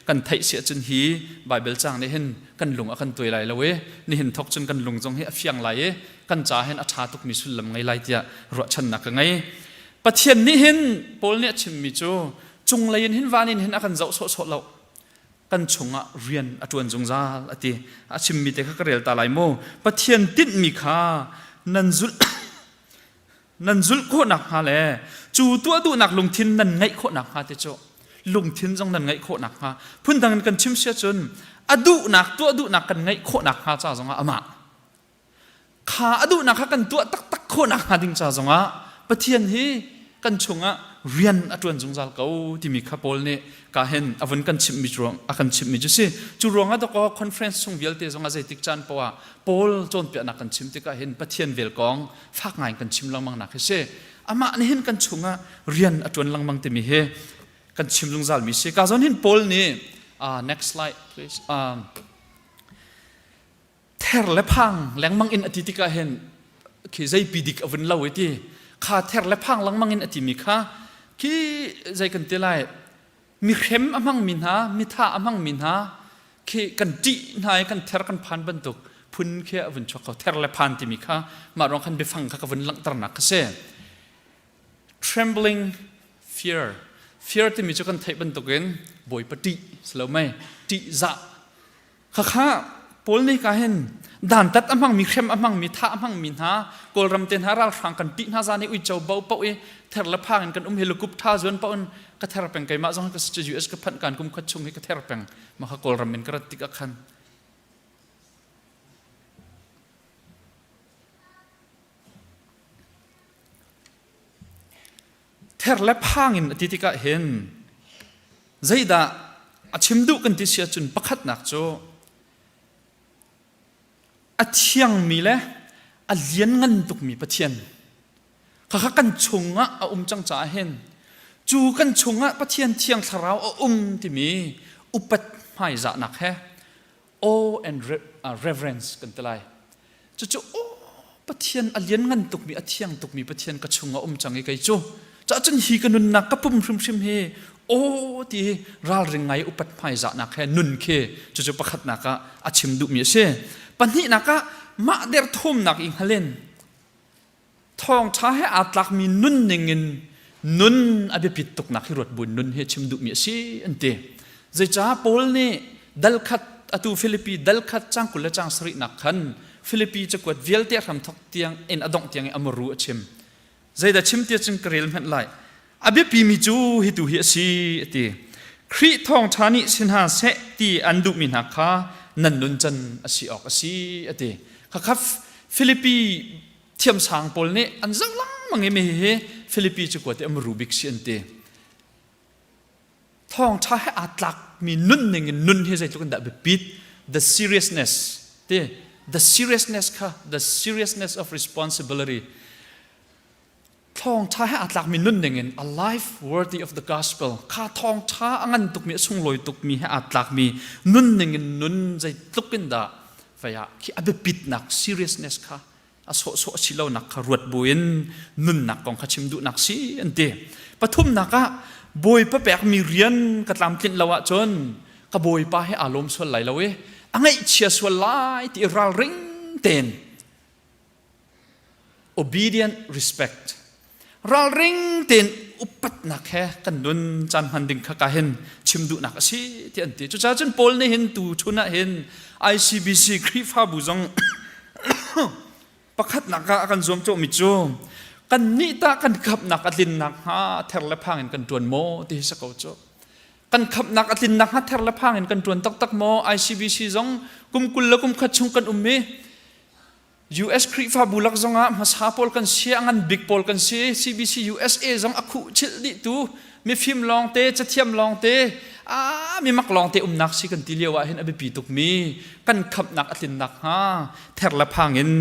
kan theih si ahcun hi Baibal caang nih hin kan lung a kan tuai lai lo i nihin thawk cun kan lung zong hi a fiang lai i kan ca hin a ṭha tukmi sullam ngei lai tiah ruahchannak ka ngei. Pathian nih hin Paul nih a chimmi cu cunglei in hin van in hin a kan zoh sawhsawh lo kan chungah rian a ṭuan zungzal a ti. A chimmi te kha ka rel ta lai mu. Pathian tinhmi kha nan zulh nan zulh khawh nakhnga le cu tuah duhnak lungthin nan ngeih khawh nakhnga te cu lungthin zong nan ngeih khawh nakhnga phundang in kan chim sia cun a duhnak tuah duhnak kan ngeih khawh nakhnga ca zongah amah Kha a duhnak kha kan tuah taktak khawh nakhnga ding ca zongah Pathian hi kan chungah rian a ṭuan zungzal ko timi kha Paul nih ka hin a vun kan chimhmi ruang a kan chimhmi cu si. Cu ruangah dakaw conference chung vialte zongah zeitik caan poah ah Paul cawnpiaknak kan chim tikah hin Pathian vel kong fak ngai kan chim lengmang nak hi si. Amah nih hin kan chungah rian a ṭuan lengmang timi hi kan chim zungzalmi si. Ka zawn hin Paul nih uh, next slide please. Um, Ther le phang lengmang in a ti tikah hin khi zeipi dik a vun lo i ti kha ther le phang lengmang in a timi kha khi zei kan ti lai mi hrem a hmangmi hna mi tha a hmangmi hna khi kan ṭih hna i kan ther kan phan bantuk phun khi a vun chuak ko ther le phan timi kha mah ruang khan biafang kha ka vun langhternak kha si trembling fear fear timi cu kan theih bantukin bawipa ṭih si lo mei ṭihzah Khakha Paul nih ka hin dantat a hmangmi hrem a hmangmi thah a hmangmi hna Kawlram te hna ralhrang kan ṭih hna zan i uico bo paoh i ther le phang in kan um hi lukup ṭha zuan paoh in ka ther peng keimah zong ka si US ka phanh kan kum khat chung hi ka ther peng mah kha Kawlram in ka rat tik ah khan Ther le phang in a ti tikah hin zeidah a chim duh kan ti si ahcun pakhatnak cu a thiangmi le a lianngan tukmi Pathian khakha kan chungah a um cang caah hin cu kan chungah Pathian thiang thlarau a um timi upat hmaizahnak he awe and reverence kan ti lai. Cucu aw Pathian a lianngan tukmi a thiang tukmi Pathian ka chung a um cang i kei cu cahcun hi ka nunnak ka pum hrimhrim hi aw ti ralring ngai upat hmaizahnak he nun khi cucu pakhatnak ah a chim duhmi a si. Pahnihnak ah mah derthawmnak i hngalin Thawngṭha he aa tlakmi nunning in nun a biapit tuknak hi ruat buin nun hi chim duhmi a si an ti. Zeicah Paul nih dal khat atu Filipi dal khat cang 20 le cang sarihnak khan Filipi cakuat vialte a hramthok tiang in a dongh tiang i a muru a chim. Zeidah chim tiah cun ka rel hmanh lai. A biapimi cu hitu hi a si a ti. Khrih thawngṭha nih si hna seh ti an duhmi hna kha nan nuncan a si awk a si a ti. Khakha Filipi thiamsang pawl nih an zoh lengmang i mi hihi Filipi cakuat i a muru bik si an ti. Thawngṭha he aa tlakmi nunning in nun hi zeitluk in dah biapit the seriousness ti the seriousness kha the seriousness of responsibility thawngṭha he aa tlakmi nunning in a life worthy of the gospel kha thawngṭha a ngan tukmi a sunglawi tukmi he aa tlakmi nunning in nun zeitluk in dah vei ah khi a biapitnak seriousness kha a sawhsawh a si lonak kha ruat buin nunnak kong kha chim duhnak si an ti pathumnak ah bawipa pekmi rian ka tlamtlinh lo ahcun ka bawipa he aa lawm sual lai lo i a ngaihchia sual lai ti ralring tein obedient respect ralring tein upatnak he kan nun caan hman ding kha ka hin chim duhnak a si ti an ti cucaah cun Paul nih hin tu chun ah hin ICBC Khrihfabu zong pakhatnak ah a kan zuamcawhmi cu kan nih tah kan khamhnak a tlinnak hnga ther le phang in kan ṭuan maw ti hi si ko cu kan khamhnak a tlinnak hnga ther le phang in kan ṭuan taktak maw ICBC zong kum 20 le kum khat chung kan um i US Khrihfabu lak zongah hmasa pawl kan si, a ngan bik pawl kan si. CBC USA zong a khuh chilh dih tu mifim lawngte, cathiam lawngte, a mimak lawngte umnak si kan ti lio ah hin a biapi tukmi kan khamhnak a tlinnak hnga ther le phang in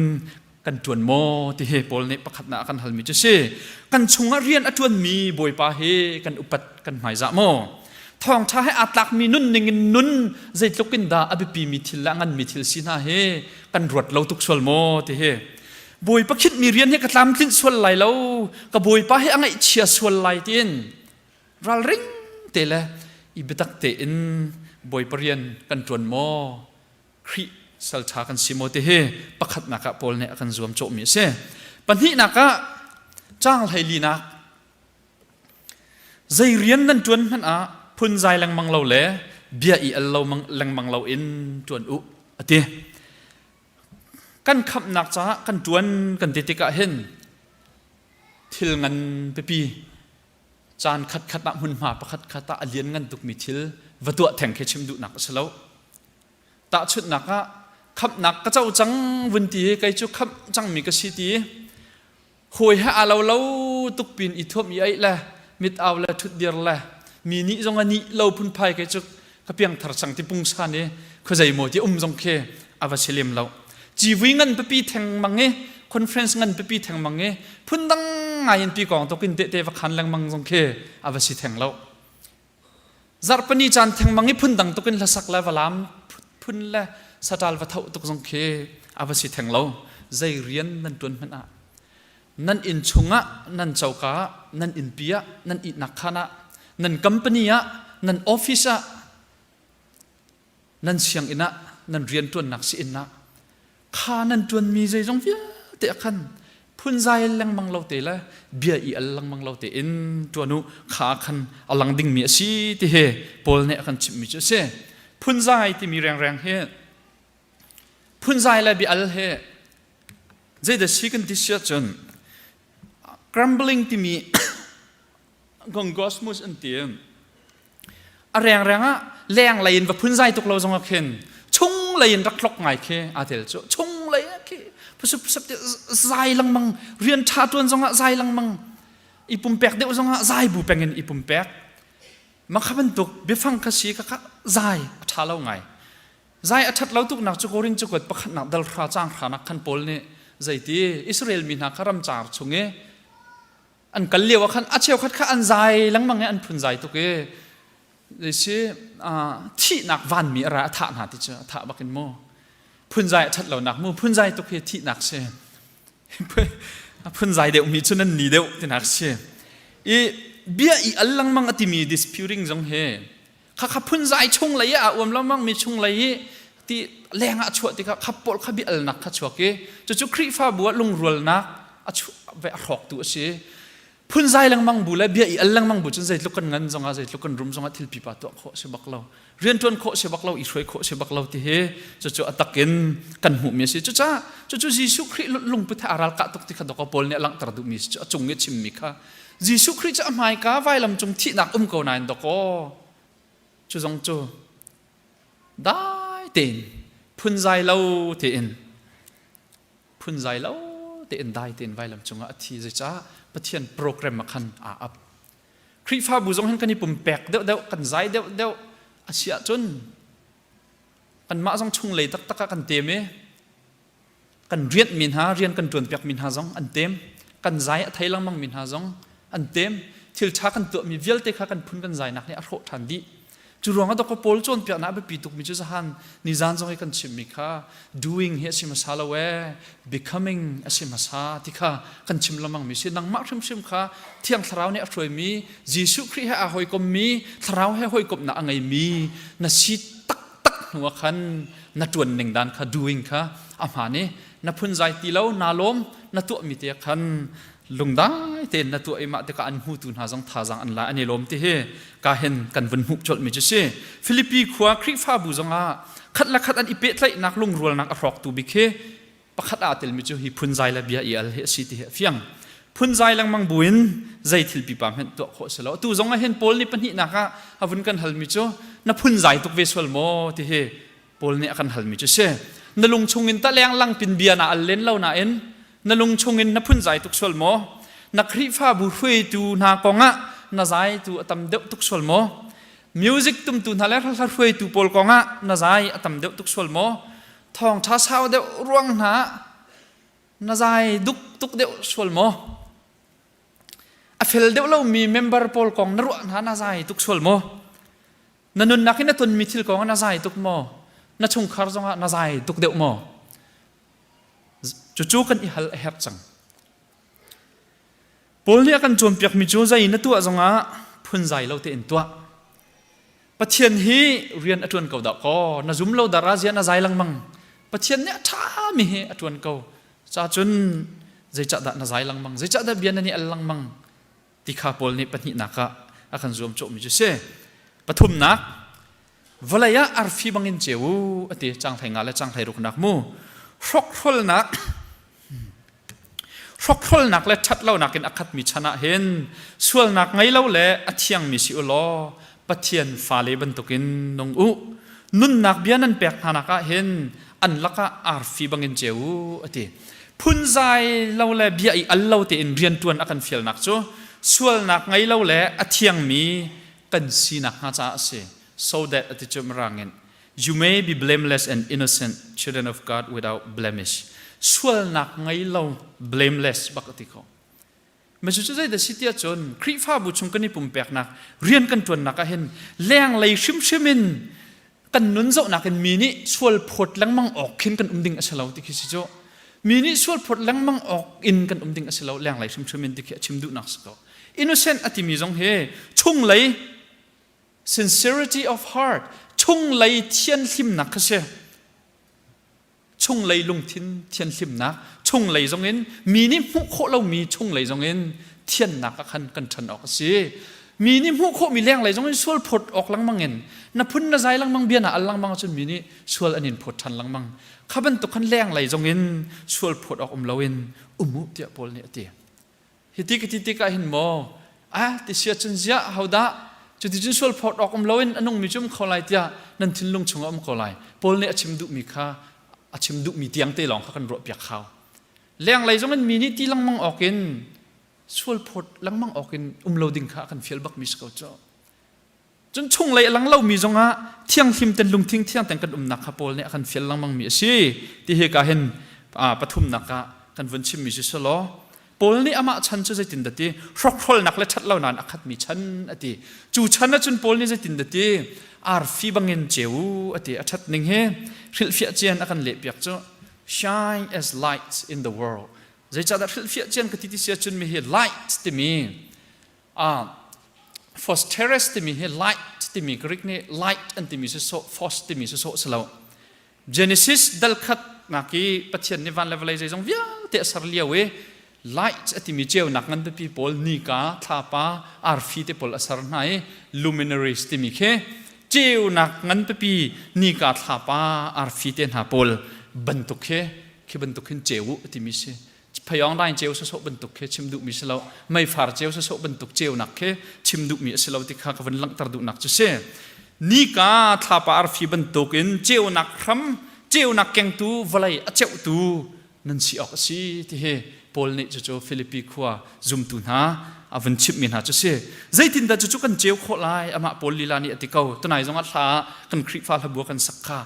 kan ṭuan maw ti hi Paul nih pakhatnak a kan halmi cu si. Kan chungah rian a ṭuanmi Bawipa hi kan upat kan hmaizah maw? Thawngṭha he aa tlakmi nunning in nun zeitluk in dah a biapimi thil le a nganmi thil si hna hi kan ruat lo tuk sual maw ti hi Bawipa khinhmi rian hi ka tlamtlinh sual lai lo ka Bawipa hi a ngaihchia sual lai tiin ralring te le i biatak tein Bawipa rian kan ṭuan maw Khrih salṭha kan si maw ti hi pakhatnak ah Paul nih a kan zuamcawhmi a si pahnihnak ah caang hleilinak Zei rian nan ṭuan hmanh ah phunzai lengmang lo le bia i al lo lengmang loin ṭuan u, a ti. Kan khamhnak caah kan ṭuan kan ti tikah hin thil ngan pipi caan khatkhat ah hmunhma pakhat khat ah a lianngan tukmi thil va tuah theng khi chim duhnak a si lo. Tahchunhnak ah khamhnak ka co cang vun ti hi kei cu khamh cangmi ka si ti Hawi he aa lo lo tuk pin i thuamh i aih le mit au le ṭhutdir le mi nih zong a nih lo phunphai kei cu ka piangthar cang ti pungsan i khuazei maw ti um zong khi a va si lem lo. Civui ngan pipi thengmang i conference ngan pipi thengmang i phundang ngai in pi kong tuk in tehte va khan lengmang zong khi a va si theng lo. Zarhpini caan thengmang i phundang tuk in hlasak le valam phun le Saṭal va thoh tuk zong khi a va si theng lo. Zei rian nan ṭuan hmanh ah nan inn chungah, nan coka ah, nan innpi ah, nan ihnak khaan ah, nan company ah, nan office ah, nan sianginn ah, nan rianṭuannak si-inn ah kha nan ṭuanmi zeizong vialte ah khan phunzai lengmang lo te le bia i al lengmang lo tein ṭuan u kha khan a lang dingmi a si ti hi Paul nih a kan chimhmi cu a si. Phunzai timi rengreng hi phunzai le bia al hi zeidah si kan ti si ahcun grumbling timi gongosmus an ti. A rengreng ah leng lei in va phunzai tuk lo zong ah khin chung lei in rak tlok ngai khi aa tel cu chung lei ah khi pusup pusup te zai lengmang rian ṭha ṭuan zong ah zai lengmang i pumpek deuh zong ah zai bu peng in i pumpek makha bantuk biafang kha si kha kha zai a ṭha lo ngai zai a ṭhat lo tuknak cu Korin cakuat pakhatnak dal hra caang hranak khan Paul nih zeiti Israel mi hna kha ramcar chung i an kal lio ah khan a cheukhat kha an zai lengmang i an phun zai tuk i si thihnak vanmi a ra a thah hna ti cu a thah bakin mu phunzai a ṭhat lonak mu phunzai tuk hi thihnak si phunzai deuh mi cu nan ni deuh tinak si i bia i al lengmang a timi disputing zong hi Khakha phunzai chung lei ah a um lengmang mi chung lei i ti leng ah a chuah tikah kha pawl kha bia alnak kha chuak i cucu Khrihfabu ah lungrualnak a ve a hrawktu a si. Phunzai lengmang bu le bia i al lengmang bu cun zeitluk kan ngan zongah zeitluk kan rum zongah thil pipa tuah khawh a si bak lo. Rianṭuan khawh a si bak lo, i hruai khawh a si bak lo ti hi cucu a takin kan hmuhmi a si. Cucaah cucu Jesuh Khrih lungput he aa ralkah tuk ti kha dawkaw Paul nih a langhter duhmi cu a cung i chimmi kha Jesuh Khrih cu a hmaika vailam cung thihnak um ko nain dawkaw cu zong cu dai tein phunzai lo tein phunzai lo tein dai tein vailam cungah a thi zeicah Pathian program ah khan aa ap Khrihfabu zong hin kan i pumpek deuhdeuh kan zai deuhdeuh a si ahcun kanmah zong chunglei taktak ah kan tem i kan rianhmi hna rian kan ṭuanpiakmi hna zong an tem kan zai a thei lengmangmi hna zong an tem thil ṭha kan tuahmi vialte kha kan phun kan zainak nih a hrawh ṭhan dih cu ruangah dawkaw pawl cawnpiaknak a biapi tukmi cu zahan nizan zong i kan chimmi kha doing hi a si hmasa lo ee becoming a si hmasa ti kha kan chim lengmangmi si nangmah hrimhrim kha thiang thlarau nih a hruaimi Jesuh Khrih he aa hawikommi thlarau he hawikomhnak a ngeimi na si taktak hnu ah khan na ṭuan ning dan kha doing kha a hmaan i na phunzai ti lo naa lawm na tuahmi te khan lungdai tein na tuah i mah tikah an hmutu hna zong thazaang an la an i lawm ti hi ka hin kan vun hmuh colh mi cu si Filipi khua Khrihfabu zongah khat le khat an i pehtlaihnak lungrualnak a hrawktu bik hi pakhat aa telmi cu hi phunzai le bia i al hi a si ti hi a fiang phunzai lengmang buin zei thil pipa hmanh tuah khawh si lo atu zong ah hin Paul nih pahnihnak ah a vun kan halmi cu na phunzai tuk ve sual maw ti hi Paul nih a kan halmi cu si na lung chungin ta leng lang pin bia na al len lo nain na lung chungin na phunzai tuk sual maw na Khrihfabu hruaitu hna kongah na zai tu a tam deuh tuk sual maw music tumtu hna le hla hruaitu pawl kongah na zai a tam deuh tuk sual maw thawngṭha sau deuh ruang hna na zai duk tuk deuh sual maw a fel deuh lomi member pawl kong na ruah hna na zai tuk sual maw na nunnak in na tonmi thil kong na zai tuk maw na chungkhar zongah na zai tuk deuh maw cucu kan i hal a herh cang Paul nih a kan cawnpiakmi cu zei na tuah zongah phunzai lo tein tuah Pathian hi rian a ṭuan ko dah kaw na zum lo dara zia na zai lengmang Pathian nih a ṭhami hi a ṭuan ko ca cun zeicah dah na zai lengmang zeicah dah bia na nih al lengmang ti kha Paul nih pahnihnak ah a kan zuam cawhmi cu si pathumnak vawlei ah arfi bangin ceu u a ti canghlei nga le canghlei ruknak mu hrokhrolnak Hrokhrolnak le ṭhatlonak in a khatmi chan ah hin sualnak ngei lo le a thiangmi si u law Pathian fale bantukin nung u. Nunnak bia nan pek hnanak ah hin an lakah arfi bangin ceu u, a ti. Phunzai lo le bia i al lo tein rianṭuan a kan fialnak cu sualnak ngei lo le a thiangmi kan sinak hnga caah a si. So that a ti cu mirang in You may be blameless and innocent children of God without blemish. Sualnak ngei lo blameless bak a ti ko. Macu cu zeidah si tiah cun Khrihfabu chung kan i pumpeknak rian kan ṭuannak ah hin lenglei hrimhrim in Kan nun zohnak in mi nih sual phawt lengmang awk khin kan um ding a si lo ti khi si cu. Mi nih sual phawt lengmang awk in kan um ding a si lo lenglei hrimhrim in ti khi a chim duhnak si ko. Innocent a timi zong hi chunglei sincerity of heart chunglei thianhlimnak kha si. Chunglei lungthin thianhlimnak chunglei zongin mi nih hmuh khawh lomi chunglei zongin thiannak ah khan kan ṭhan awk a si. Mi nih hmuh khawhmi lenglei zongin sual phawt awk lengmang in na phun na zai lengmang bia na al lengmang ahcun mi nih sual an in phawt ṭhan lengmang. Kha bantuk khan lenglei zongin sual phawt awk um loin um u tiah Paul nih a ti. Hiti ka ti tikah hin maw ah ti sia cun ziah hodah cuticun sual phawt awk um loin a nungmi cu um kho lai tiah nan thinlung chungah um ko lai. Paul nih a chim duhmi kha a chim duhmi tiang te lawng kha kan ruahpiak hau. Lenglei zongin mi nih ti lengmang awk in sual phawt lengmang awk in um lo ding kha a kan fial bakmi si ko cu. Cun chunglei a lang lomi zongah thianghlim ten lungthin thiang ten kan umnak kha Paul nih a kan fial lengmangmi a si. Ti hi ka hin pathumnak ah kan vun chimmi si selaw Paul nih amah chan cu zeitin dah ti hrokhrolnak le ṭhatlonak a khatmi chan a ti. Cu chan ahcun Paul nih zeitin dah ti arfi bangin ceu a ti. A ṭhat ning hi hrilhfiah cian a kan lehpiak cu shine as lights in the world. Zeicahdah hrilhfiah cian ka ti ti si ahcun mi hi light timi Phosphorus timi hi light timi Greek nih light an timi si sawh phos timi si sawh si lo. Genesis dal khat nak i Pathian nih van le vawlei zeizong vialte a ser lio i light a timi ceunak ngan pipi pawl nika thlapa arfi te pawl a ser hna i luminaries timi khi ceunak ngan pipi nika thlapa arfi te hna pawl bantuk khi khi bantuk hin ceu a timi si phayong rain ceu sawsawh bantuk khi chim duhmi si lo meifar ceu sawsawh bantuk ceunak khi chim duhmi a si lo ti kha ka vun langhter duhnak cu si nika thlapa arfi bantuk in ceunak hram ceunak kengtu vawlei a ceuhtu nan si awk a si ti hi Paul nih cucu Filipi khua zumtu hna a vun chimhmi hna cu si zeitindah cucu kan ceu khawh lai amah Paul lila nih a ti ko tunai zongah hla kan Khrihfa hlabua kan sak kha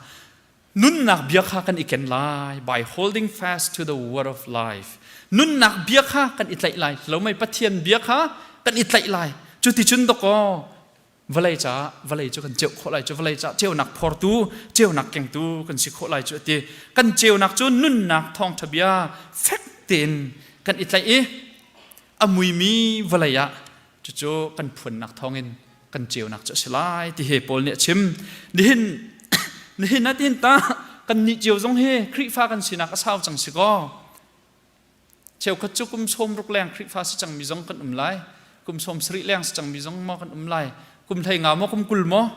Nunnak bia kha kan i ken lai by holding fast to the word of life. Nunnak bia kha kan i tlaih lai. Lo mei Pathian bia kha kan i tlaih lai. Cuticun dakaw vawlei caah vawlei cu kan ceuh khawh lai cu vawlei caah ceunak phortu ceunak kengtu kan si khawh lai cu a ti. Kan ceunak cu nunnak thawngṭha bia fek tein kan i tlaih i a muimi vawlei ah Cucu kan phuannak thawngin kan ceunak cu a si lai ti hi Paul nih a chim. Nihin nihin ah tihin ta kan nih cio zong hi Khrihfa kan sinak a sau cang si kaw. Cheukhat cu kum sawm ruk leng Khrihfa si cangmi zong kan um lai. Kum 70 leng si cangmi zong maw kan um lai. Kum hlei nga maw kum 20 maw.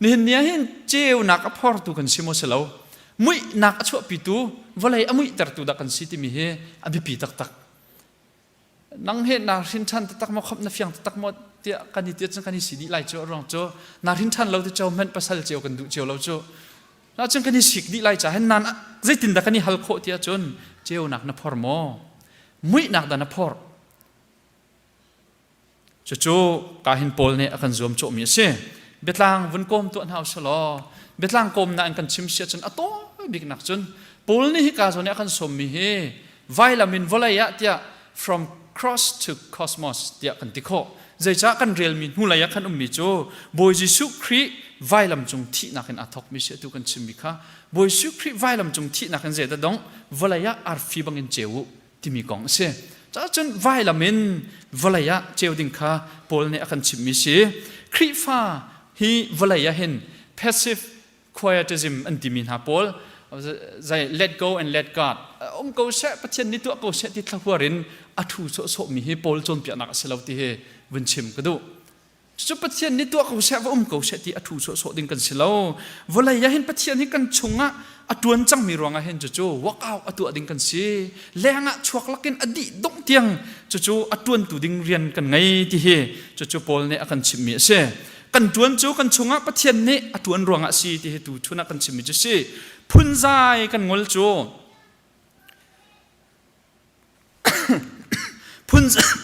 Nihin ni ah hin ceunak a phortu kan si maw si lo. Muihnak a chuahpitu vawlei a muihtertu dah kan si timi hi a biapi taktak. Nang he naa hrin ṭhan taktak maw khop na fiang taktak maw tiah kan i tiah cun kan i si dih lai cu a ruang cu naa hrin ṭhan lo ti cio hmanh pasal cio kan duh cio lo cu na cun kan i sik dih lai ca hin nan zeitindah kan i hal khawh tiah cun ceunak na phor maw muihnak dah na phor Cucu kahin Paul nih a kan zuamcawhmi a si. Biatlang vun kawm tuah hna usih law biatlang kawmnak in kan chim si ahcun a tawi biknak cun Paul nih hika zawn i a kan sawmmi hi vailam in vawlei ah tiah from cross to cosmos tiah kan ti khawh. Zeicah kan relmi hnulei ah khan ummi cu Bawi Jesuh Khrih vailam cung thihnak in aa thawkmi si atu kan chimmi kha Bawi Jesuh Khrih vailam cung thihnak in zeidah dong vawlei ah arfi bangin ceu u timi kong a si. Cun vailam in vawlei ah ceu ding kha Paul nih a kan chimhmi si. Khrihfa hi vawlei ah hin passive quietism an timi hna pawl zai let go and let God um ko seh Pathian nih tuah ko seh ti thlahuar in a thu sawhsawhmi hi Paul cawnpiaknak a si lo ti hi vun chim ka duh. Cucu Pathian nih tuah ko seh, va um ko seh ti a thu sawhsawh ding kan si lo. Vawlei ah hin Pathian hi kan chungah a ṭuan cangmi ruangah hin cucu work out a tuah ding kan si. Lengah chuak lakin a dih dongh tiang cucu a ṭuantu ding rian kan ngei ti hi cucu Paul nih a kan chimhmi a si. Kan ṭuan cu kan chungah Pathian nih a ṭuan ruangah a si ti hi tu chun ah kan chimmi cu si. Phunzai kan ngol cu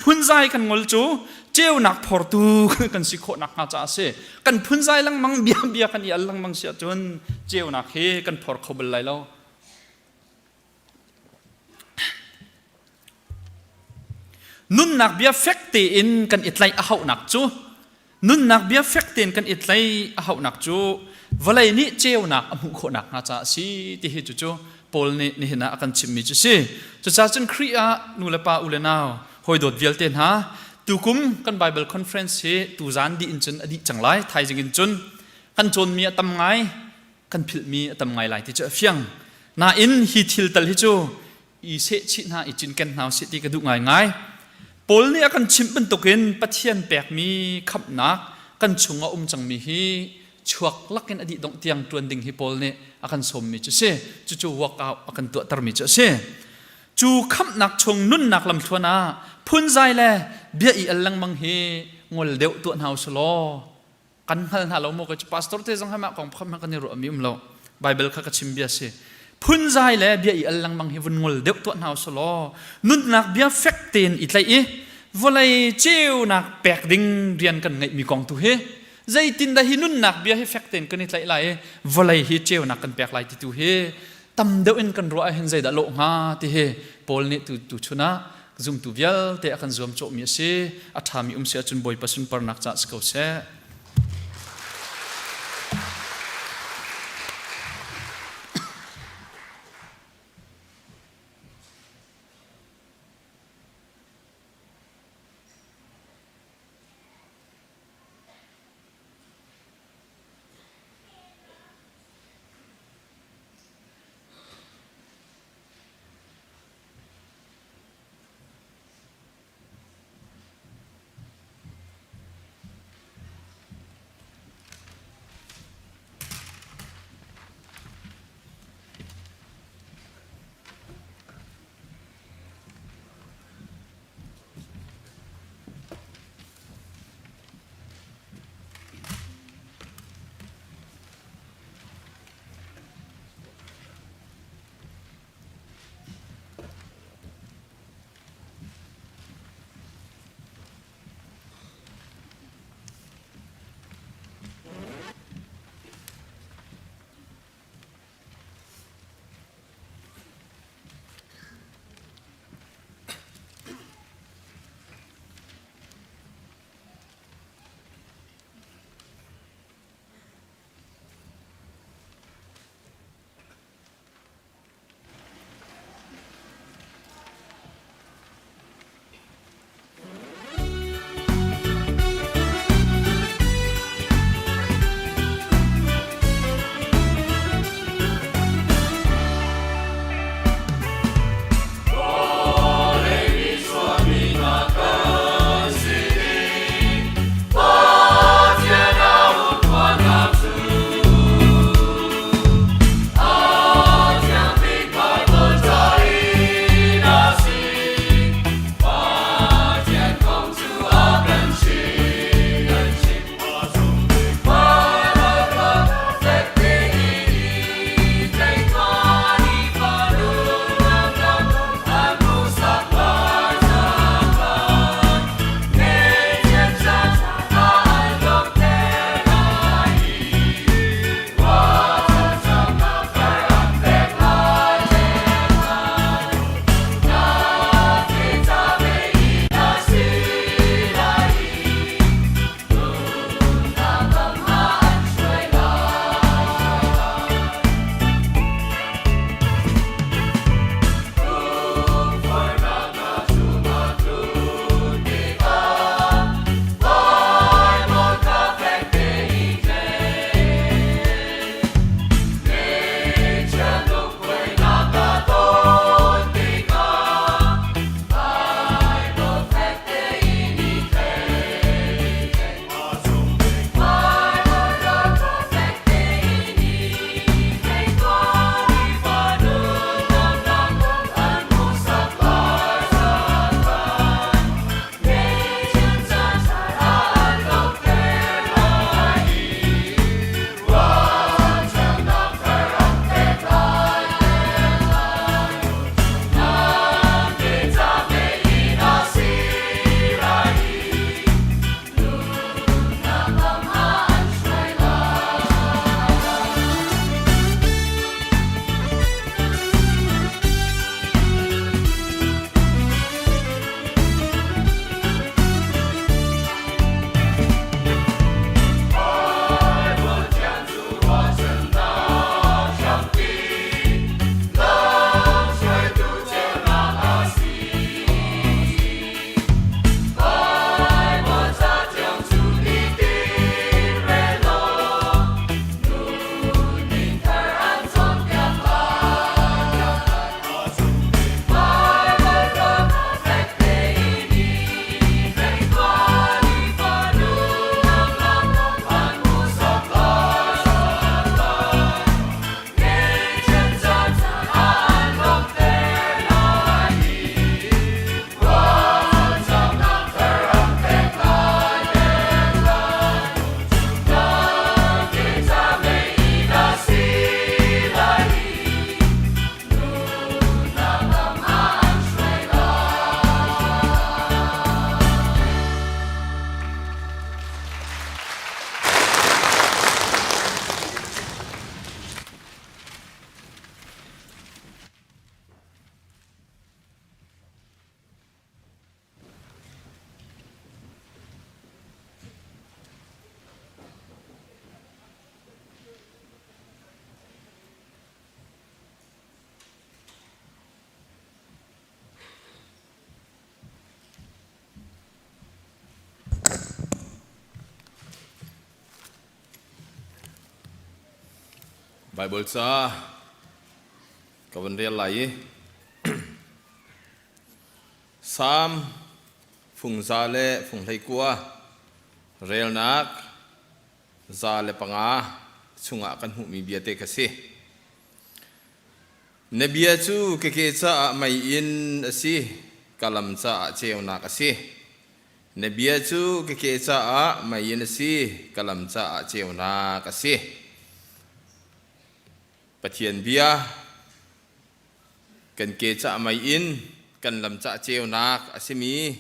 Phunzai kan ngol cu ceunak phortu kan si khawh nakhnga caah a si. Kan phunzai lengmang bia bia kan i al lengmang si ahcun ceunak hi kan phor kho bal lai lo. Nunnak bia fek tein kan i tlaih a hauhnak cu nunnak bia fek tein kan i tlaih a hauhnak cu Vawlei nih ceunak a hmuh khawh nakhnga caah a si ti hi cucu Paul nih nihin ah a kan chimmi cu si. Cucaah cun Khrih ah nu le pa u le nau hawi dawt vialte hna tukum kan Bible conference hi tuzan dih in cun a dih cang lai thaizing in cun kan cawnmi a tam ngai kan philhmi a tam ngai lai ti cu a fiang. Nain hi thil tal hi cu i sehchih hna i cinken hna usih ti ka duh ngaingai. Paul nih a kan chimh bantukin Pathian pekmi khamhnak kan chung a um cangmi hi chuak lakin a dih dongh tiang ṭuan ding hi Paul nih a kan sawmmi cu si. Cucu workout a kan tuahtermi cu a si. Cu khamhnak chung nunnak lamthluan ah phunzai le bia i al lengmang hi ngol deuh tuah hna usih law kan hngal hna lo maw ka pastor te zong mah kong pham kan i ruah mi um lo bible kha ka chim bia si phunzai le bia i al lengmang hi vun ngol deuh tuah hna usulaw nunnak bia fek tein i tlaih i vawlei ceunak pek ding rian kan ngeih mi kong tu hi zeitin dah hi nunnak bia hi fek tein kan i tlaih lai i vawlei hi ceunak kan pek lai ti tu hi tam deuh in kan ruah ahhin zeidah lawh hnga ti hi Paul nih tu tu chun ah zumtu vialte a kan zuamcawhmi a si a ṭhami um si ahcun Bawipa sunparnak caah si ko seh. Bible ca ka van rel lai i Salm fung za le fung 19 relnak 105 chungah kan hmuhmi bia te kha si. Na bia cu ka ke caah meiinn a si, ka lam caah ceunak a si. Na bia cu ka ke caah meiinn a si, ka lam caah ceunak a si. Pathian bia kan ke caah meiinn, kan lam caah ceunak a simi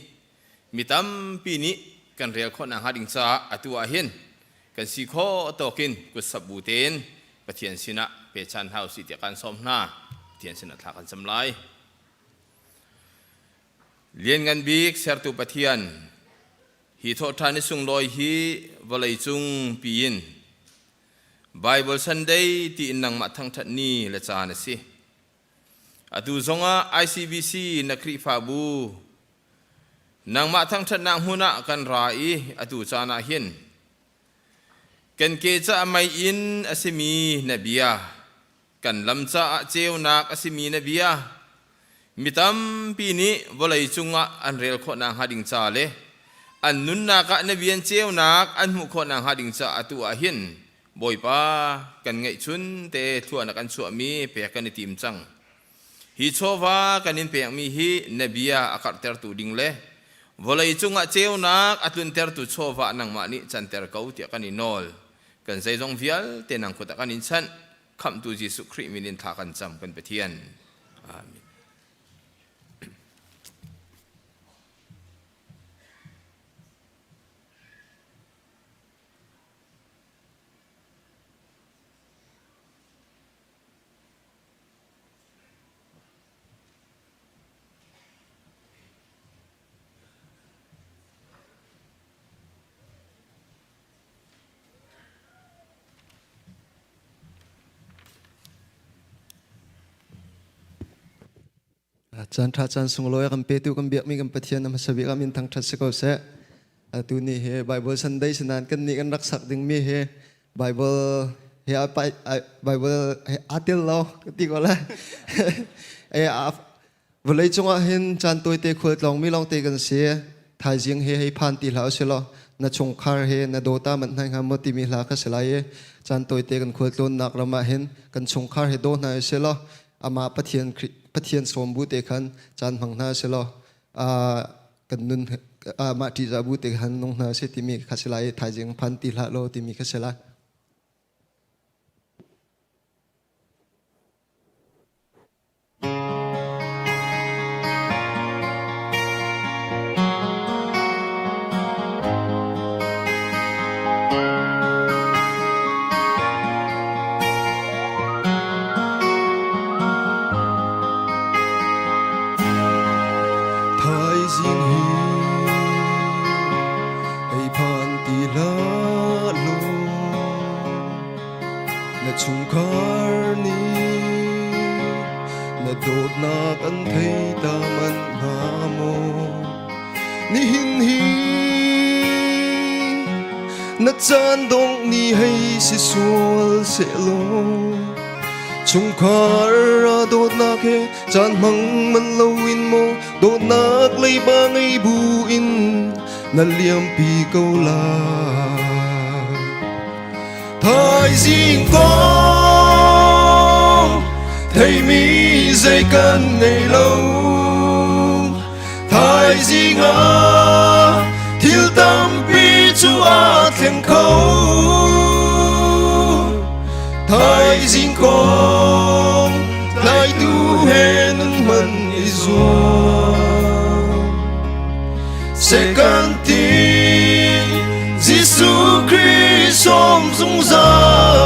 mi tampi nih kan rel khawh nakhnga ding caah atu ah hin kan si khawh tawkin kutsap bu tein Pathian sinah pechan hna usih tiah kan sawm hna. Pathian sinah thla kan cam lai. Lianngan bik sertu Pathian, hi thawhṭhan i sunglawi hi vawlei cung piin Bible Sunday tiin nangmah thangṭhat ni le caan a si. Atu zongah ICBC na Khrihfabu nangmah thangṭhatnak hmun ah kan ra i atu caan ah hin kan ke caah meiinn a simi na bia, kan lam caah ceunak a simi na bia, mi tampi nih vawlei cungah an rel khawh nakhnga ding ca le an nunnak ah na bian ceunak an hmuh khawh nakhnga ding caah atu ah hin Bawipa kan ngeihchun te thlua na kan chuahmi pek kan i tim cang. Hi chawva kan in pekmi hi na bia a karhtertu ding le vawlei cungah ceunak a tluntertu chawva nangmah nih canter ko tiah kan i nawl. Kan zeizong vialte nang kut ah kan in chanh. Khamhtu Jesuh Khrih min in thla kan cam kan Pathian. Amen. Caan ṭha caan sunglawi a kan petu kan biakmi kan Pathian a hmasa bik ah min thangṭhat si ko seh. Atu ni hi Bible Sunday sinain kan nih kan rak sak dingmi hi Bible he a Bible he aa tel lo ka ti ko lai. Vawlei cungah hin caan tawite khual tlawngmi lawngte kan si. Thaizing he hei phan ti hlah usih law na chungkhar he na dawta manh hna hnga maw timi hla kha si lai i caan tawite kan khualtlawnnak ram ah hin kan chungkhar he daw hna usih law amah Pathian Pathian sawm bu te khan caan hmang hna usih law kan nun mah ṭihzah bu te khan nung hna usih timi kha si lai i thaizing phan ti hlah law timi kha si lai. Thaizing hi hei phan ti hlah law na chungkhar nih na dawtnak an thei ta manh hnga maw? Nihin hi na caan dongh ni hei si sual sehlaw chungkhar a dawtnak he caan hmang man loin maw dawtnak leiba ngei bu in na liampi ko lai. Thaizing kong theimi zei kan ngei lo. Thaizing ah thil tampi cu aa thleng kho. Thaizing kong tlaitu he nun hman i zuam. Second tin Jesuh Khrih sawm zungzal.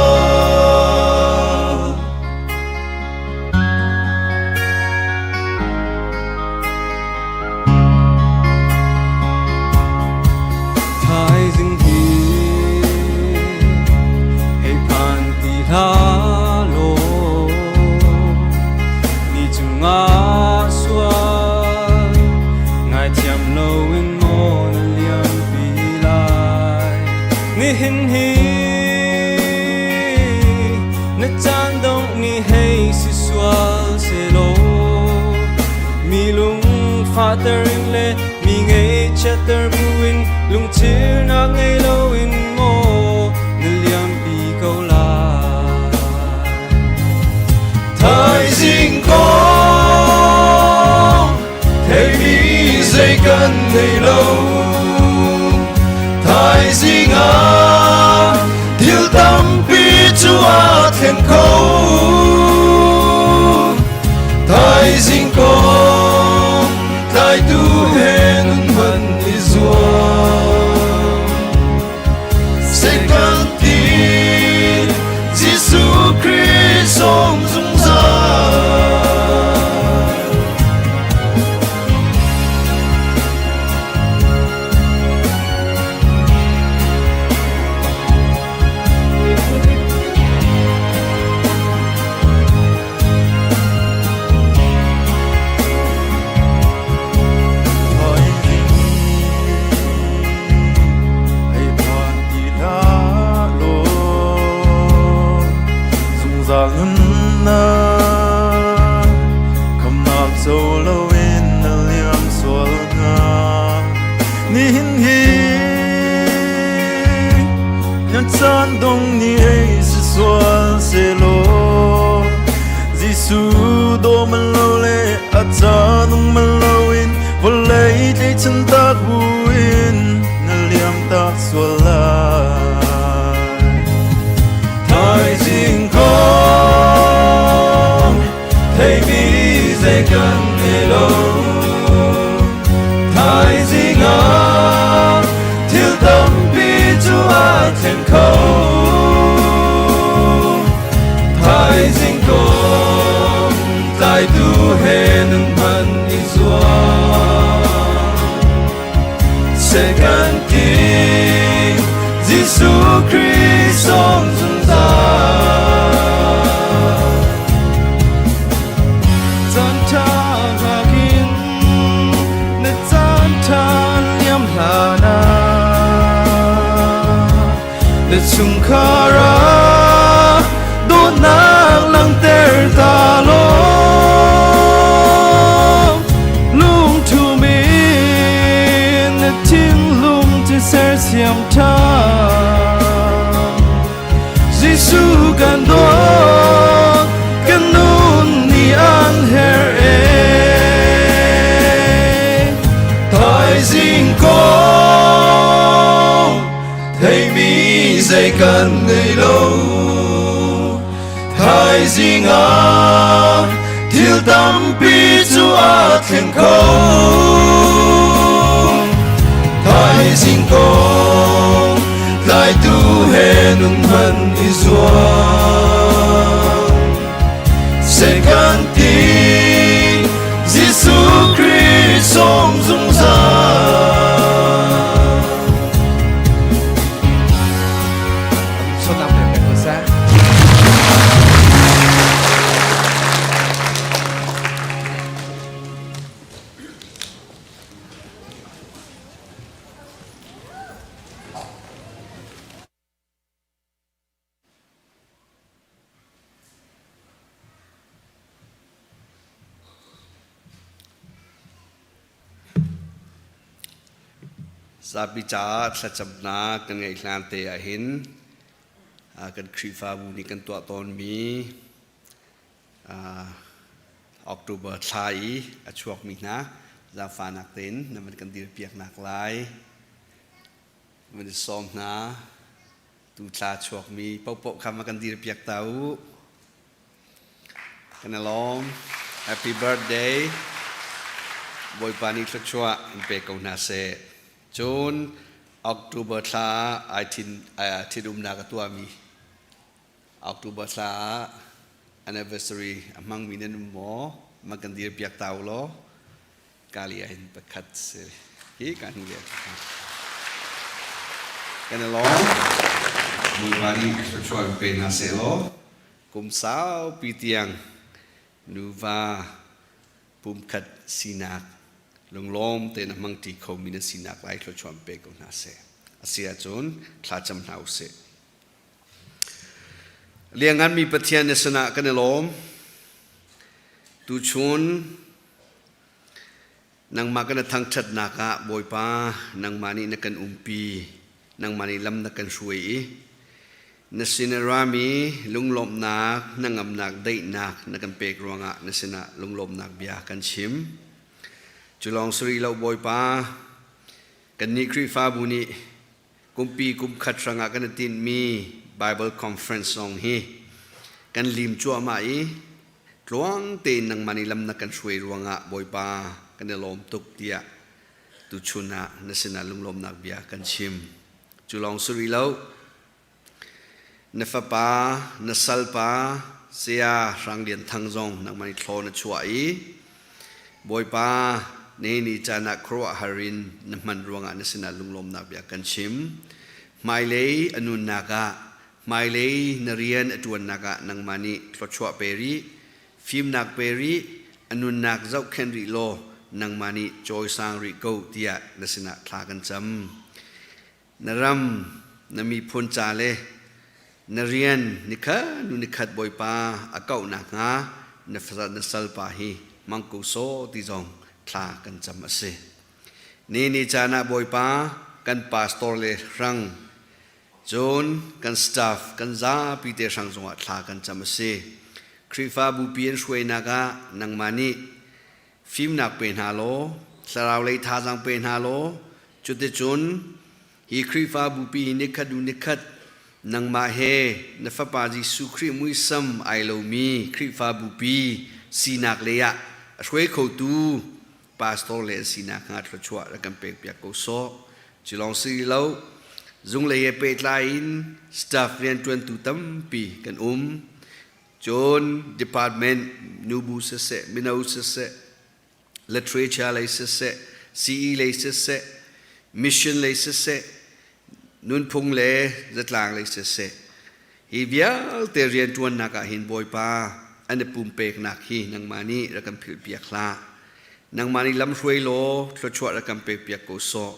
Thaizing hi hei phan ti hlah law ni cungah sual ngaithiam loin maw na liampi lai nihin hi na caan. Fahter in le mi ngaihchiatter buin lungchirnak ngei loin maw na liampi ko lai. Thaizing kong theimi zei kan ngei lo. Thaizing ah thil tampi cu aa thleng kho. Thaizing kong tlaitu he nun hman i zuam. Satan tin Jesuh Khrih sawm zungzal. Zungzal nunnak khamnak co loin na liam sual hnga nihin hi Na caan dong ni ei si sual selaw Jesuh daw man lo le a caan ung man loin vawlei tleichan tak buin na liam tak sual lai. Thaizing kong theimi zei kan ngei lo. Thaizing ah thil tampi cu aa thleng kho. Thaizing kong tlaitu he nun hman i zuam. Second King Jesuh Khrih sawm zungzal. Caan ṭha hngak in na caan ṭha liam hlan ah na chungkhar ah dawtnak langhter ta law lungthum in na thinlung cu sersiam ṭhan. Jesuh kan dawt, kan nun nih an herh e. Thaizing kong theimi zei kan ngei lo. Thaizing ah thil tampi cu aa thleng kho. Thaizing kong tlaitu he nun hman i zuam. Second King Jesuh Khrih sawm zungzal. Sonam le pek ko seh. Zapi caah thlacamnak kan ngeih hlan te ahhin kan Khrihfabu nih kan tuah tawnmi October thla i a chuakmi hna zaangfahnak tein nan van kan dirpiaknak lai van i sawm hna. Tu thla chuakmi paohpaoh kha ma kan dirpiak ta u. Kan i lawm. Happy birthday. Bawipa nih thluachuah in pe ko hna seh. Cun October thla ai thin ṭhitumnak a tuahmi October thla ah anniversary a hmangmi nan um maw? Ma kan dirpiak ta u law. Kali ah hin pakhat si hi ka hnu le kan i lawm. Bawipa nih thluachuah in pe hna seh law kum saupi tiang nuva pumkhat sinak lunglawm tein a hmangṭi khomi na sinak lai thluachuah in pe ko hna seh. A si ahcun thlacam hna usih. Liannganmi Pathian na sinah kan i lawm. Tuchun. Nangmah kan thangṭhatnak ah Bawipa nangmah nih na kan umpi, nangmah nih lam na kan hruai i na sin a rami lunglawmhnak, hnangamnak, daihnak na kan pek ruangah na sinah lunglawmhnak bia kan chim. Cu lawng si rih lo Bawipa, kannih Khrihfabu nih kumpi kumkhat hrangah kan i tinhmi Bible Conference zong hi kan lim cuahmah i tluang tein nangmah nih lam na kan hruai ruangah Bawipa kan i lawm tuk tiah tuchun ah na sinah lunglawmnak bia kan chim. Cu lawng si rih lo, na fapa, na salpa, Saya Hrang Lian Thang zong nangmah nih thlaw na chuah i Bawipa ne ni caan ah khuaruahhar in na hman ruangah na sinah lunglawmnak bia kan chim. Hmailei a nunnak ah, hmailei na rian a ṭuannak ah nangmah nih thluachuah pe rih, fimnak pe rih, a nunnak zohkhenh rih law nangmah nih cawisang rih ko tiah na sinah thla kan cam. Na ram, na miphun ca le na rian nikhat nu nikhat Bawipa a kauh nakhnga na na salpa hi hmang ko sawh ti zong thla kan cam a si. Ni ni caan ah Bawipa kan pastor le hrang cun kan staff kan zapi te hrang zongah thla kan cam a si. Khrihfabu pi an hruainak ah nangmah nih fimnak pe hna law thlarau lei thazaang pe hna law cuticun hi Khrihfabu pi hi nikhat hnu nikhat nangmah he na fapa Jesuh Khrih muisam ai lomi Khrihfabu pi sinak lei ah a hruai khotu pastor le an sinak hnga thluachuah rak kan pek piak ko sawh. Cu lawng si lo, zunglei he pehtlai in staff rianṭuantu tampi kan um. Cun department nubu siseh, mino siseh, literature lei siseh, CE lei siseh, mission lei siseh, nunphung le zatlang lei siseh, hi vialte rianṭuannak ah hin Bawipa an i pumpeknak hi nangmah nih rak kan philhpiak hlah. Nangmah nih lamhruai law thluachuah rak kan pekpiak ko sawh.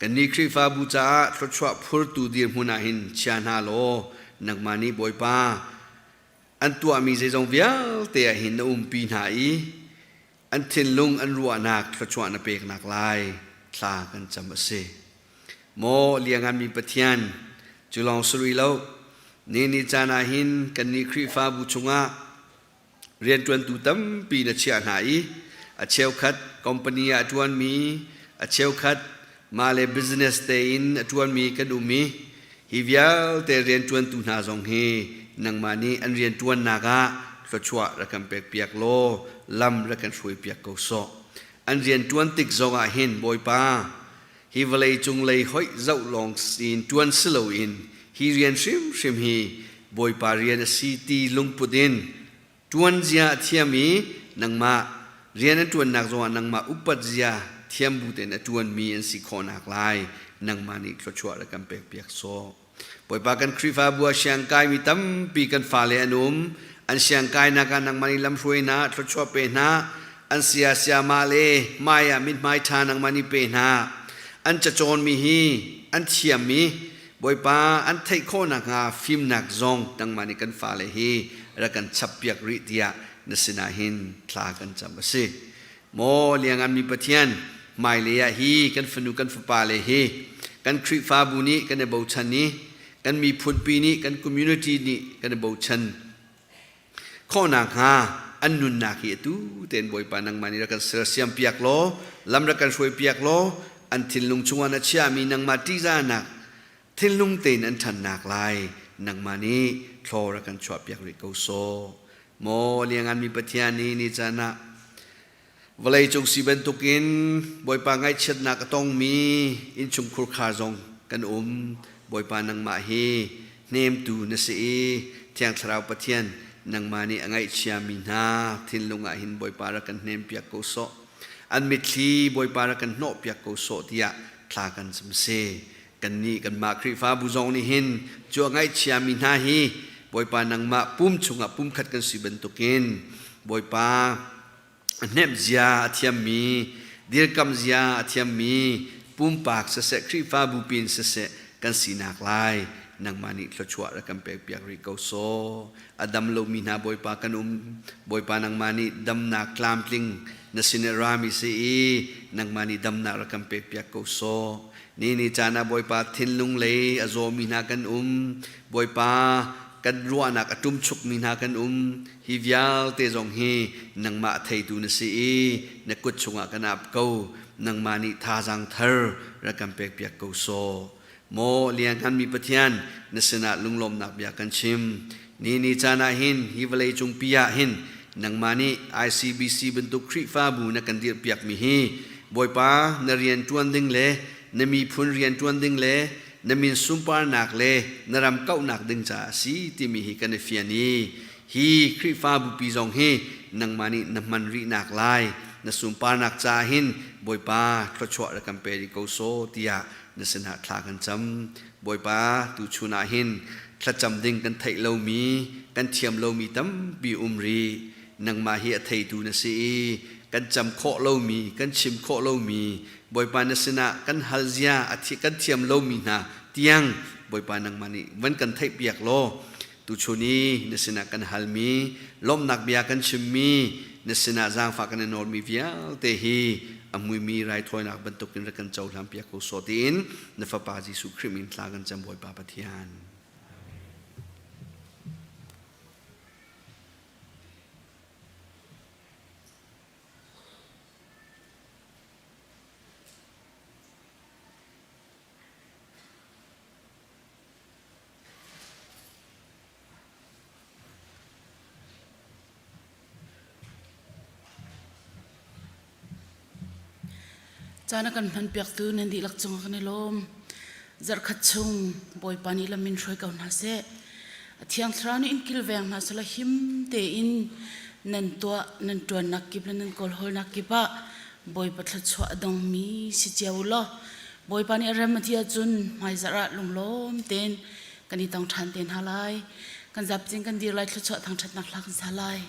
Kannih Khrihfabu caah thluachuah phurtu dirhmun ah hin chia hna law nangmah nih Bawipa an tuahmi zeizong vialte ah hin na umpi hna i an thinlung an ruahnak thluachuah na peknak lai thla kan cam a si. Maw lianganmi Pathian, cu lawng si rih lo, ni ni caan ah hin kannih Khrihfabu chungah rianṭuantu tampi na chiah hna i a cheukhat company ah a ṭuanmi, a cheukhat mah le business tein a ṭuanmi kan um i hi vialte rianṭuantu hna zong hi nangmah nih an rianṭuannak ah thluachuah rak kan pekpiak law lam rak kan hruaipiak ko sawh. An rianṭuan tik zongah hin Bawipa, hi vawlei cung lei hoih zoh lawng in ṭuan si loin hi rian hrimhrim hi Bawipa rian a si ti lungput in ṭuan zia a thiam i nangmah rian an ṭuannak zongah nangmah upat zia thiam bu tein a ṭuanmi an si khawhnak lai nangmah nih thluachuah rak kan pekpiak sawh. Bawipa kan Khrihfabu ah siangkaimi tampi kan fale an um. An siangkainak ah nangmah nih lamhruai hna, thluachuah pe hna. An sia siamah le hmai ah mithmai ṭha nangmah nih pe hna. An cacawnmi hi an thiammi Bawipa an theih khawh nakhnga fimnak zong nangmah nih kan fale hi rak kan chappiak rih tiah na sinah hin thla kan cam a si. Maw lianganmi Pathian, hmailei ah hi kan fanu kan fapale hi kan Khrihfabu nih kan i bochan i kan miphunpi nih kan community nih kan i bochan khawh nakhnga an nunnak hi atu tein Bawipa nangmah nih rak kan sersiam piak law lam rak kan hruai piak law an thinlung chungah na chiahmi nangmah ṭihzahnak thinlung tein an ṭhannak lai nangmah nih thlaw rak kan chuah piak rih ko sawh. Maw lianganmi Pathian nih ni caan ah vawleicung si bantukin Bawipa ngaihchiatnak a tongmi innchungkhur khar zong kan um. Bawipa nangmah hi hnemtu na si i Thiang Thlarau Pathian nangmah nih a ngaihchiami hna thinlung ah hin Bawipa rak kan hnempiak ko sawh. An mitthli Bawipa rak kan hnawhpiak ko sawh tiah thla kan cam si. Kannih kanmah Khrihfabu zong nih hin cu a ngaihchiami hna hi Bawipa nangmah pum chungah pumkhat kan si bantukin Bawipa a hnemh zia a thiammi dirkam zia a thiammi pumpak siseh Khrihfabu pin siseh kan sinak lai. nangmah nih thluachuah rak kan pekpiak rih ko sawh. A dam lomi hna Bawipa kan um. Bawipa nangmah nih damnak tlamtling na sin i rami si i nangmah nih damnak rak kan pekpiak ko sawh. Ni ni caan ah Bawipa thinlung lei a zawmi hna kan um. Bawipa kan ruahnak a ṭumchukmi hna kan um. Hi vialte zong hi nangmah a theitu na si i na kut chungah kan ap ko. Nangmah nih thazaang thar rak kan pekpiak ko sawh. Maw liannganmi Pathian, na sinah lunglawmnak bia kan chim. Ni ni caan ah hin hi vawlei cungpi ah hin nangmah nih ICBC bantuk Khrihfabu na kan dirhpiakmi hi Bawipa na rian ṭuan ding le na miphun rian ṭuan ding le na min sunparnak le na ram kauhnak ding caah a si timi hi kan i fian i hi Khrihfabupi zong hi nangmah nih na hman rihnak lai na sunparnak caah hin Bawipa thluachuah rak kan pe rih ko sawh tiah na sinah thla kan cam. Bawipa, tuchun ah hin thlacam ding kan theih lomi, kan thiam lomi tampi um rih. Nangmah hi a theitu na si i kan cam khawh lomi, kan chim khawh lomi, Bawipa na sinah kan hal zia a kan thiam lomi hna tiang Bawipa nangmah nih van kan theihpiak law tuchun i na sinah kan halmi lawmhnak bia kan chimmi na sinah zaangfah kan i nawlmi vialte hi a muimi raithawinak bantukin rak kan cohlan piak ko sawh tiin na fapa Jesuh Khrih min thla kan cam Bawipa Pathian. Caan a kan hmanpiaktu nan dihlak cungah kan i lawm. Zarhkhat chung Bawipa nih lam in hruai ko hna seh. A Thiang Thlarau nih in kilveng hna sehla him tein nan tuah nan ṭuannak kip le nan kawlhawlnak kip ah Bawipa thluachuah a dongmi si cio u law Bawipa nih a rem a ti ahcun hmaizarh ah lunglawm tein kan i tong ṭhan te hna lai. Kan zapcing kan dir lai thluachuah thangṭhatnak hla kan sa lai.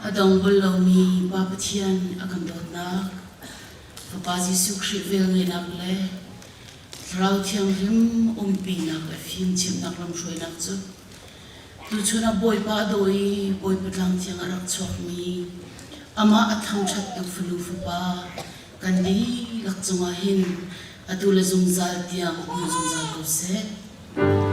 A dong bal lomi Pa Pathian a kan dawtnak, Fapa Jesuh Khrih velngeihnak le Thlarau Thianghlim umpinak le fimchimhnak lamhruainak cu Tuchun ah Bawipa a daw i Bawipa tlang thiang a rak chuakmi amah a thangṭhattu fanu fapa kan dihlak cungah hin atu le zungzal tiang um zungzal ko seh.